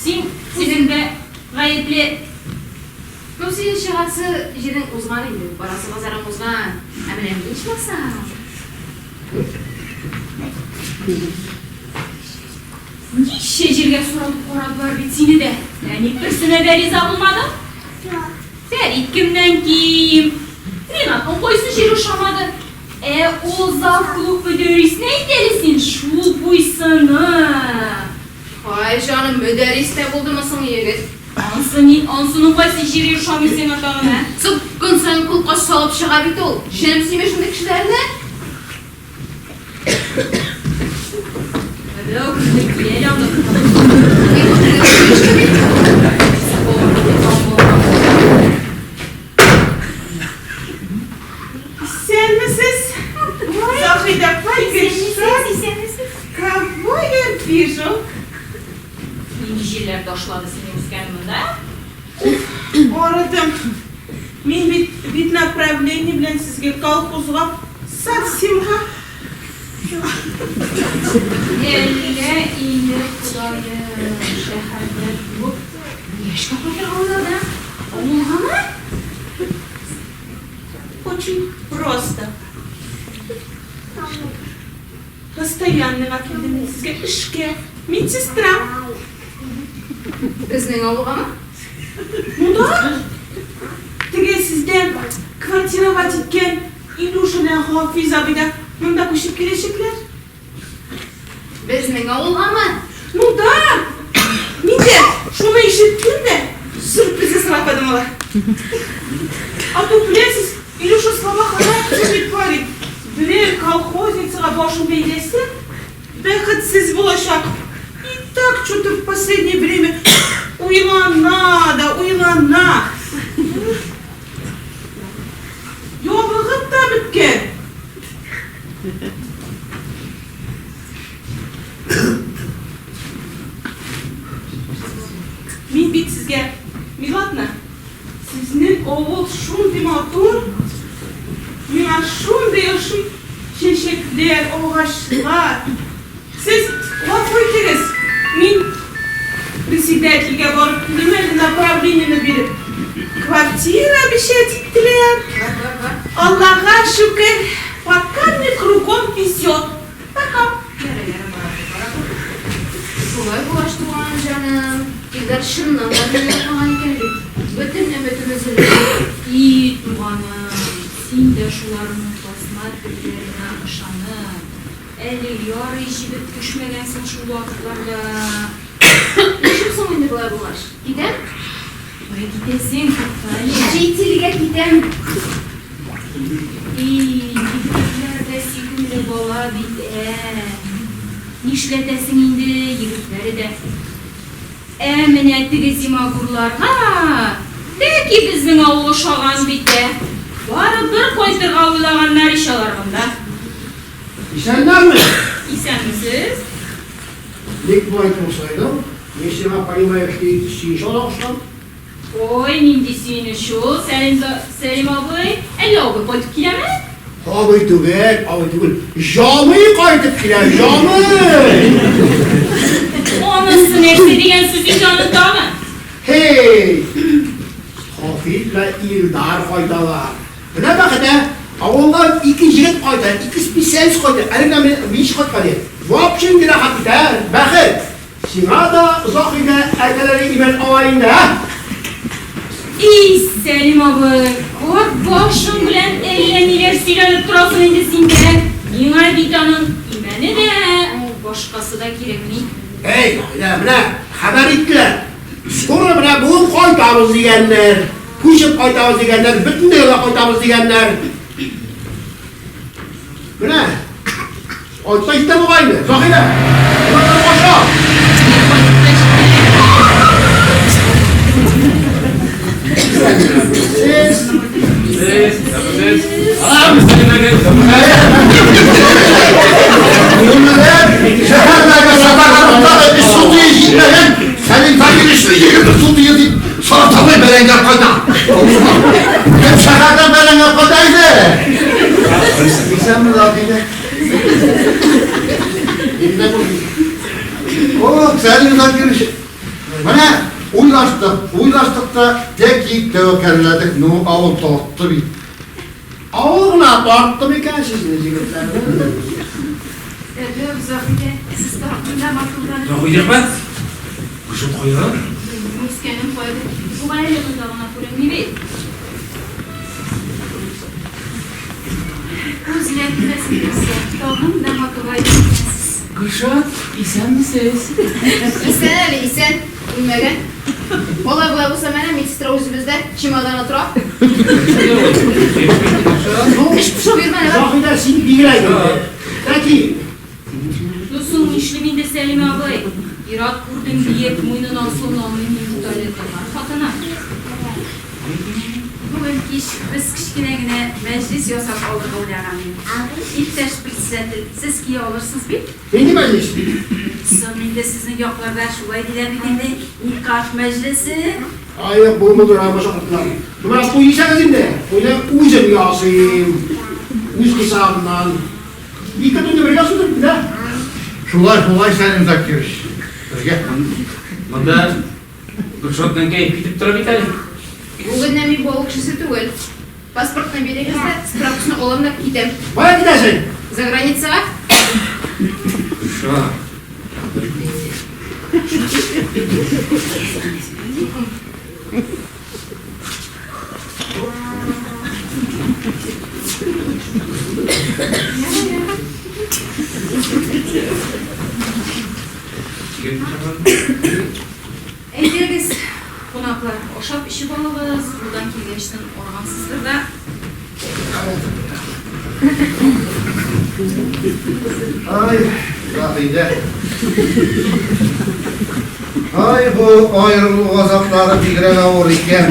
Син үзең дә гаепле. Ну, синең чыгасы җирең узган инде, барасы базарың узган. Ә менә мин ичмасам. Ничә җиргә соратып карадылар бит сине дә. Ә ник берсенә дә риза булмадың? Фәрит кемнән ким? Ринатның кайсы җире ошамады? Ә ул завклуб мөдәррисне әйт әле син, шул буйсыны! Һай, җаным, мөдәррис тә булдымы соң егет? Ансы ни, ансының кайсы җире ошамый сиңа тагын, ә? Соң, көн саен кулкач салып чыга бит ул. Җенем сөйми шундый кешеләрне. Әбәү, көнне килә әле анда. Исәнмесез, Заһидә апа, Гөлшат. Исәнмесез. Кого я вижу? Нинди җилләр ташлады сине үскән монда? Арыдым. Мин бит вид направление белән сезгә колхозга совсемга. Әллә инде Ходаем, шәһәрдә туып, яшькә кайтырга уйлады, авылгамы? Очень просто. Постоянныйга килдем мин сезгә эшкә. Медсестра. Безнең авылгамы? Ну да. Теге сездә квартировать иткән Илюша белән Хафиз абый да монда күчеп киләчәкләр. Безнең авылгамы? Ну да! Мин дә шуны ишеттем дә, сюрприз ясарга куйдым алар. А то, беләсез, Илюша слабо характер бит парень. Мин бит сезгә, Милатны, сезнең авыл шундый матур, миңа шундый ошый, чәчәкләр, агачлар. Сез гафу итегез, мин председательгә барып килим әле направлениене биреп. Квартира обещать иттеләр. Аллага шөкер, пока мне кругом везет. Пока. Ярый, ярый, бара бара Шулай булгач, туганым җаным, Илдар чыннан да мине ятмаган икән бит. Бөтен өметем өзелде. И, туганым, син дә шуларның тасма телләренә ышанып, әле ярый җебеп төшмәгәнсең шул вакытларда. Ничек соң инде болай булгач? Китәм? Кая китәсең, тукта әле. Чит илгә китәм. И, егетләр дә сөйкемле бала бит, ә. Нишләтәсең инде, егетләре дә. Ә менә теге зимагурларга тәки безнең авыл ошаган бит, ә. Барыбер кайтырга уйлаганнар ич алар монда. Исәннәрме? Исәнмесез. Ник болай турсайдың? Мин сиңа, понимаешь ли, сөенеч ала кушкан. Ой, нинди сөенеч ул, Сәлим, Сәлим абый. Әллә абый кайтып киләме? Абый түгел, абый түгел. Җамый кайтып килә, җамый! Анысы нәрсә дигән сүз инде аның тагын? Һей! Хафиз белән Илдар кайталар. Менә бәхет, ә! Авылдан ике егет кайта, ике специалист кайта. Әле генә менә мич кайткан иде. Вообще инде рәхәт бит, ә? Бәхет! Сиңа да Заһидә әкәләре имән ала инде, ә? И, Сәлим абый, карт башың белән әллә ниләр сөйләнеп торасың инде син дә. Миңа бит аның имәне дә, башкасы да кирәкми. Әй, Заһидә, менә хәбәр иттеләр. Скоро менә бүген кайтабыз дигәннәр. Күчеп кайтабыз дигәннәр, бөтенләйгә дә кайтабыз дигәннәр. Менә Кайтса җитә бугай инде. Заһидә, кунаклар кача. Сез Сез, сез. Алам, сәлимәгез. Шәһәрдәге сатаганлыктагы өч сутые җитмәгән Сәлим Закировичны 20 сутые дип сатамый бәрәңге кайта. Кем шәһәрдән бәрәңге кайта иде? Исәнме, Заһидә? О, Сәлим Закирович, менә уйлаштык, уйлаштык та тәки тәвәккәлләдек, ну авыл тартты бит. Авыл гына тартты микән сезне, егетләр? Әбәү, Заһидә, сез тагын да матурланып Заһидә апа, күршем кая? Белмим, үскәнем каядыр китте бугай әле, монда гына күренми бит. Күзгә тимәсен күзгә, тагын да матурайды икәнсез. Гөлшат, исәнмесез? Исән әле, исән. Үлмәгән. Алай-болай булса, менә медсестра үзебездә, чемоданы тора. Ну, Эч пошып йөрмә, бар. Заһидә, син бигрәк инде. Тәки. Ну соң нишлим инде, Сәлим абый? Ир-ат күрдем диеп, муенына асылына алмыйм мин бит әле татар хатыны. Бүген кич без кечкенә генә мәҗлес ясап алырга уйлаган идек. Иптәш председатель, сез кия алырсыз бит? Нинди мәҗлес? Соң инде сезнең якларда шулай диләр бит инде, никах мәҗлесе. Ай, юк, бу модыра чакырдылар. Ну, менә туй дисәгез инде, туйны үзем ясыйм. Үз хисабымнан. Ике туйны бергә суздырып, менә. Шулай, шулай, Сәлим Закирович. Бергә. Монда Гөлшатның кәеф китеп тора бит әле. Бүгеннән мин бу авыл кешесе түгел. Паспортны бирегез дә, справкасын алам да китәм. Кая китәсең? За границага. Гөлшат. Әйдәгез, кунаклар, ашап-эчеп алыгыз, юлдан килгәчтен аргансыздыр да. Ай, Заһидә. Ай, бу аерылу газаплары бигрәк авыр икән.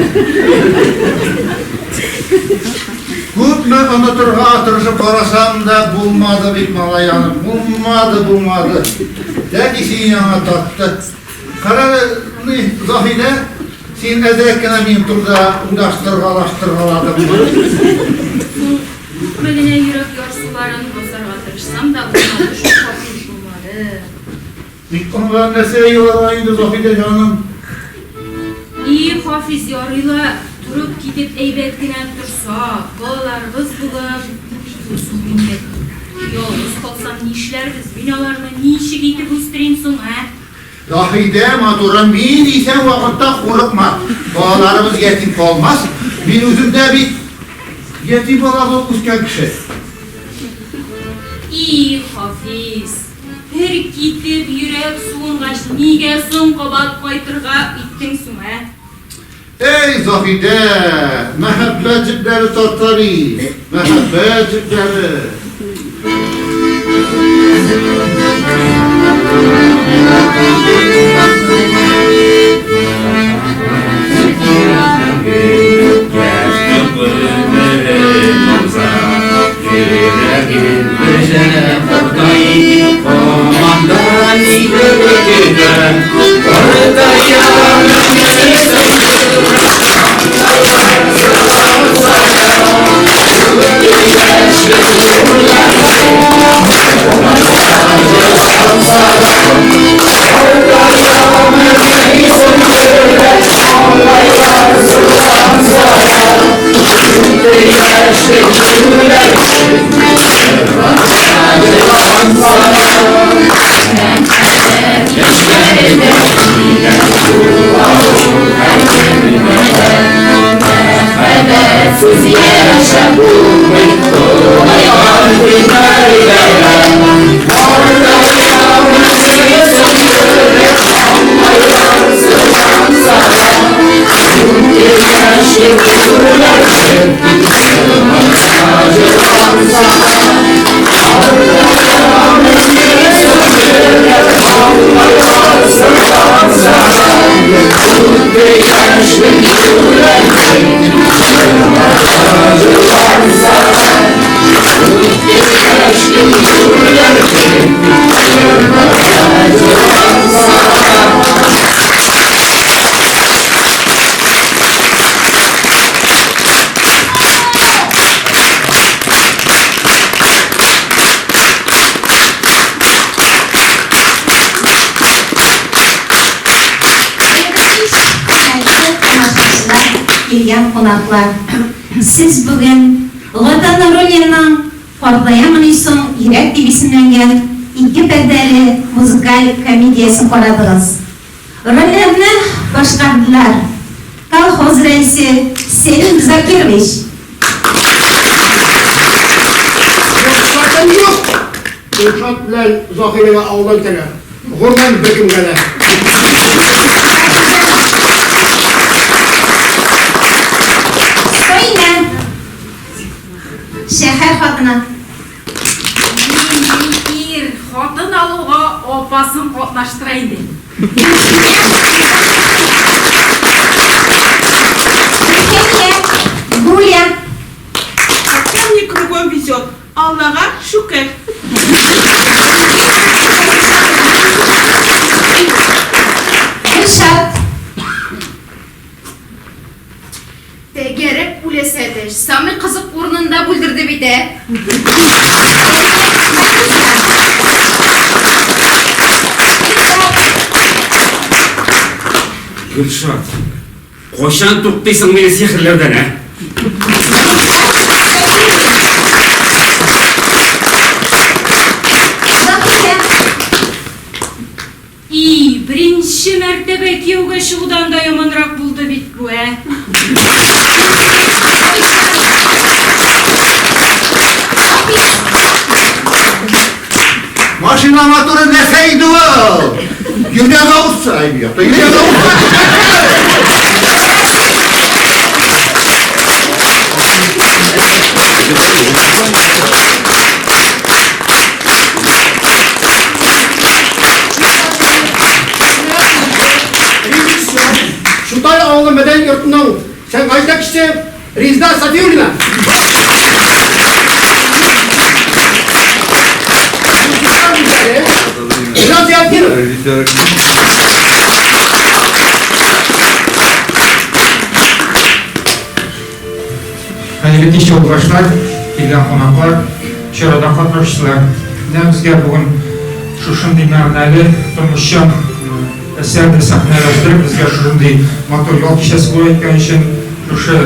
Күпме онытырга тырышып карасам да, бу Булмады бит малай аны, булмады, булмады. Тәки синең яныңа тартты. Кара әле, ни, Заһидә, син әзрәк кенә минем турыда уйлаштыргалаштыргаладыңмы? Соң, күпме генә йөрәк ярсуларын басарга тырышсам да, булмады шул, Хафиз, булмады. Бик аңлар нәрсә еларга инде, Заһидә җаным. И, Хафиз, ярый ла, торып китеп әйбәт кенә торсак, балаларыбыз булып, соң инде. Ялгыз калсам нишләрбез, мин аларны ничек итеп үстерим соң, ә? Заһидә, матурым, мин исән вакытта курыкма, балаларыбыз ятим калмас, мин үзем дә бит ятим бала булып үскән кеше. И, Хафиз. Бер китеп йөрәк суынгач, нигә соң кабат кайтырга иттең соң, ә? Әй, Заһидә, мәхәббәт җепләре тарта бит, мәхәббәт җепләре. Килгән кунаклар, сез бүген Гата Нуруллинның Картаямыни соң йөрәк дип исемләнгән ике пәрдәле музыкаль комедиясен карадыгыз. Рольләрне башкардылар, колхоз рәисе Сәлим Закирович, Рөхсәтем юк! Гөлшат белән Заһирәгә авылдан китәргә. Гомумән, беркемгә дә. Саимә, шәһәр хатыны. Нинди ир хатын алуга апасын катнаштыра инде. Рүхәния, Гуля. Хотя мне кругом везет, Аллага шөкер. Гөлшат. Тәгәрәп үләсе әтәч, самый кызык урынында бүлдерде бит, ә! Гөлшат, кайчан туктыйсың мине сихерләүдән, ә? Заһидә. И, беренче мәртәбә кияүгә чыгудан да яманрак булды бит бу, ә? Машина моторы нәрсә инде ул? Йөрәк авыртса, әй, йөрәк авыртса. Чутай авылы мәдәният йортының сәнгать җитәкчесе Резеда Сафиуллина. Режиссеры Хәерле кич, юлдашлар, килгән кунаклар, чарада катнашучылар. Менә безгә бүген шушындый мәгънәле, тормышчан әсәрне сәхнәләштереп, безгә шушындый матур ял кичәсе бүләк иткән өчен шушы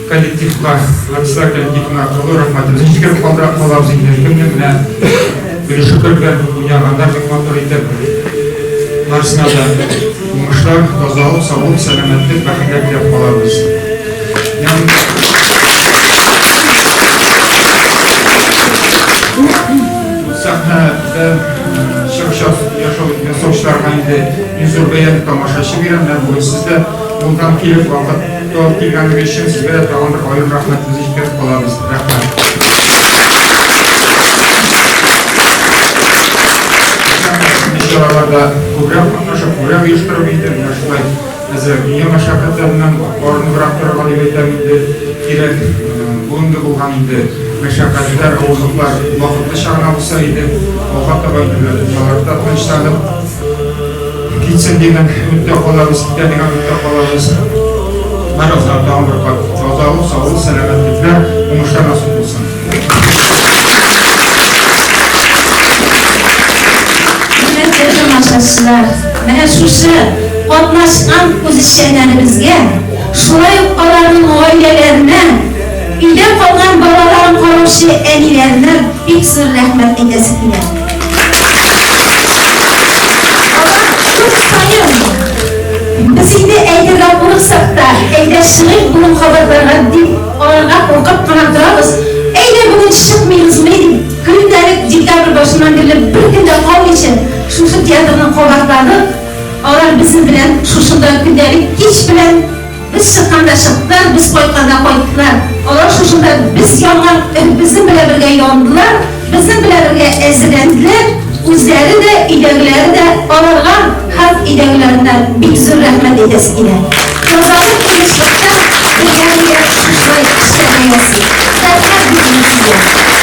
коллективка, артистлар коллективына олы рәхмәтебезне җиткереп калдыра калабыз инде. Кемне менә Гөлшөкер белән уйнаганнар бик матур итеп. Барысына да уңышлар, тазалык, саулык, сәламәтлек, бәхетләр теләп калабыз. Сәхнәдә чыгыш ясаучыларга инде иң зур бәяне тамашачы бирә. Менә бүген сез дә юлдан килеп, вакыт табып килгәнегез өчен сезгә дә тагын бер аерым рәхмәтебезне җиткереп калабыз. Рәхмәт. Чараларда күбрәк катнашып, күбрәк оештырып инде менә шулай Хәзер дөнья мәшәкатьләреннән арыныбрак торырга дип әйтәм инде кирәк. Бүгенге булган инде мәшәкатьләр, авырлыклар вакытлыча гына булса иде, алга таба инде менә дөньялар да тынычланып китсен дигән өметтә калабыз, китә дигән өметтә калабыз. Барыгызга тагын бер кат тазалык, саулык, сәламәтлекләр, уңышлар насыйп булсын. Хөрмәтле тамашачылар, менә шушы катнашкан үзешчәннәребезгә, шулай ук аларның гаиләләренә, өйдә калган балаларын караучы әниләренә бик зур рәхмәт әйтәсе килә. Алар көн саен, без инде әйтергә курыксак та, әйдә чыгыйк бүген кабатларга дип, аларга куркып кына торабыз, әйдә бүген чыкмыйбызмыни дип, көндәлек декабрь башыннан бирле бер көн дә калмыйча шушы театрны кабатладык. Алар безнең белән шушында көндәлек кич белән без чыкканда чыктылар, без кайтканда кайттылар. Алар шушында без янган, безнең белән бергә яндылар, безнең белән бергә әзерләнделәр. Үзләре дә, өйдәгеләре дә аларга һәм өйдәгеләренә бик зур рәхмәт әйтәсе килә. Тазалык, тынычлыкта бергә-бергә шушылай эшләргә язсын. Рәхмәт бик зур сезгә.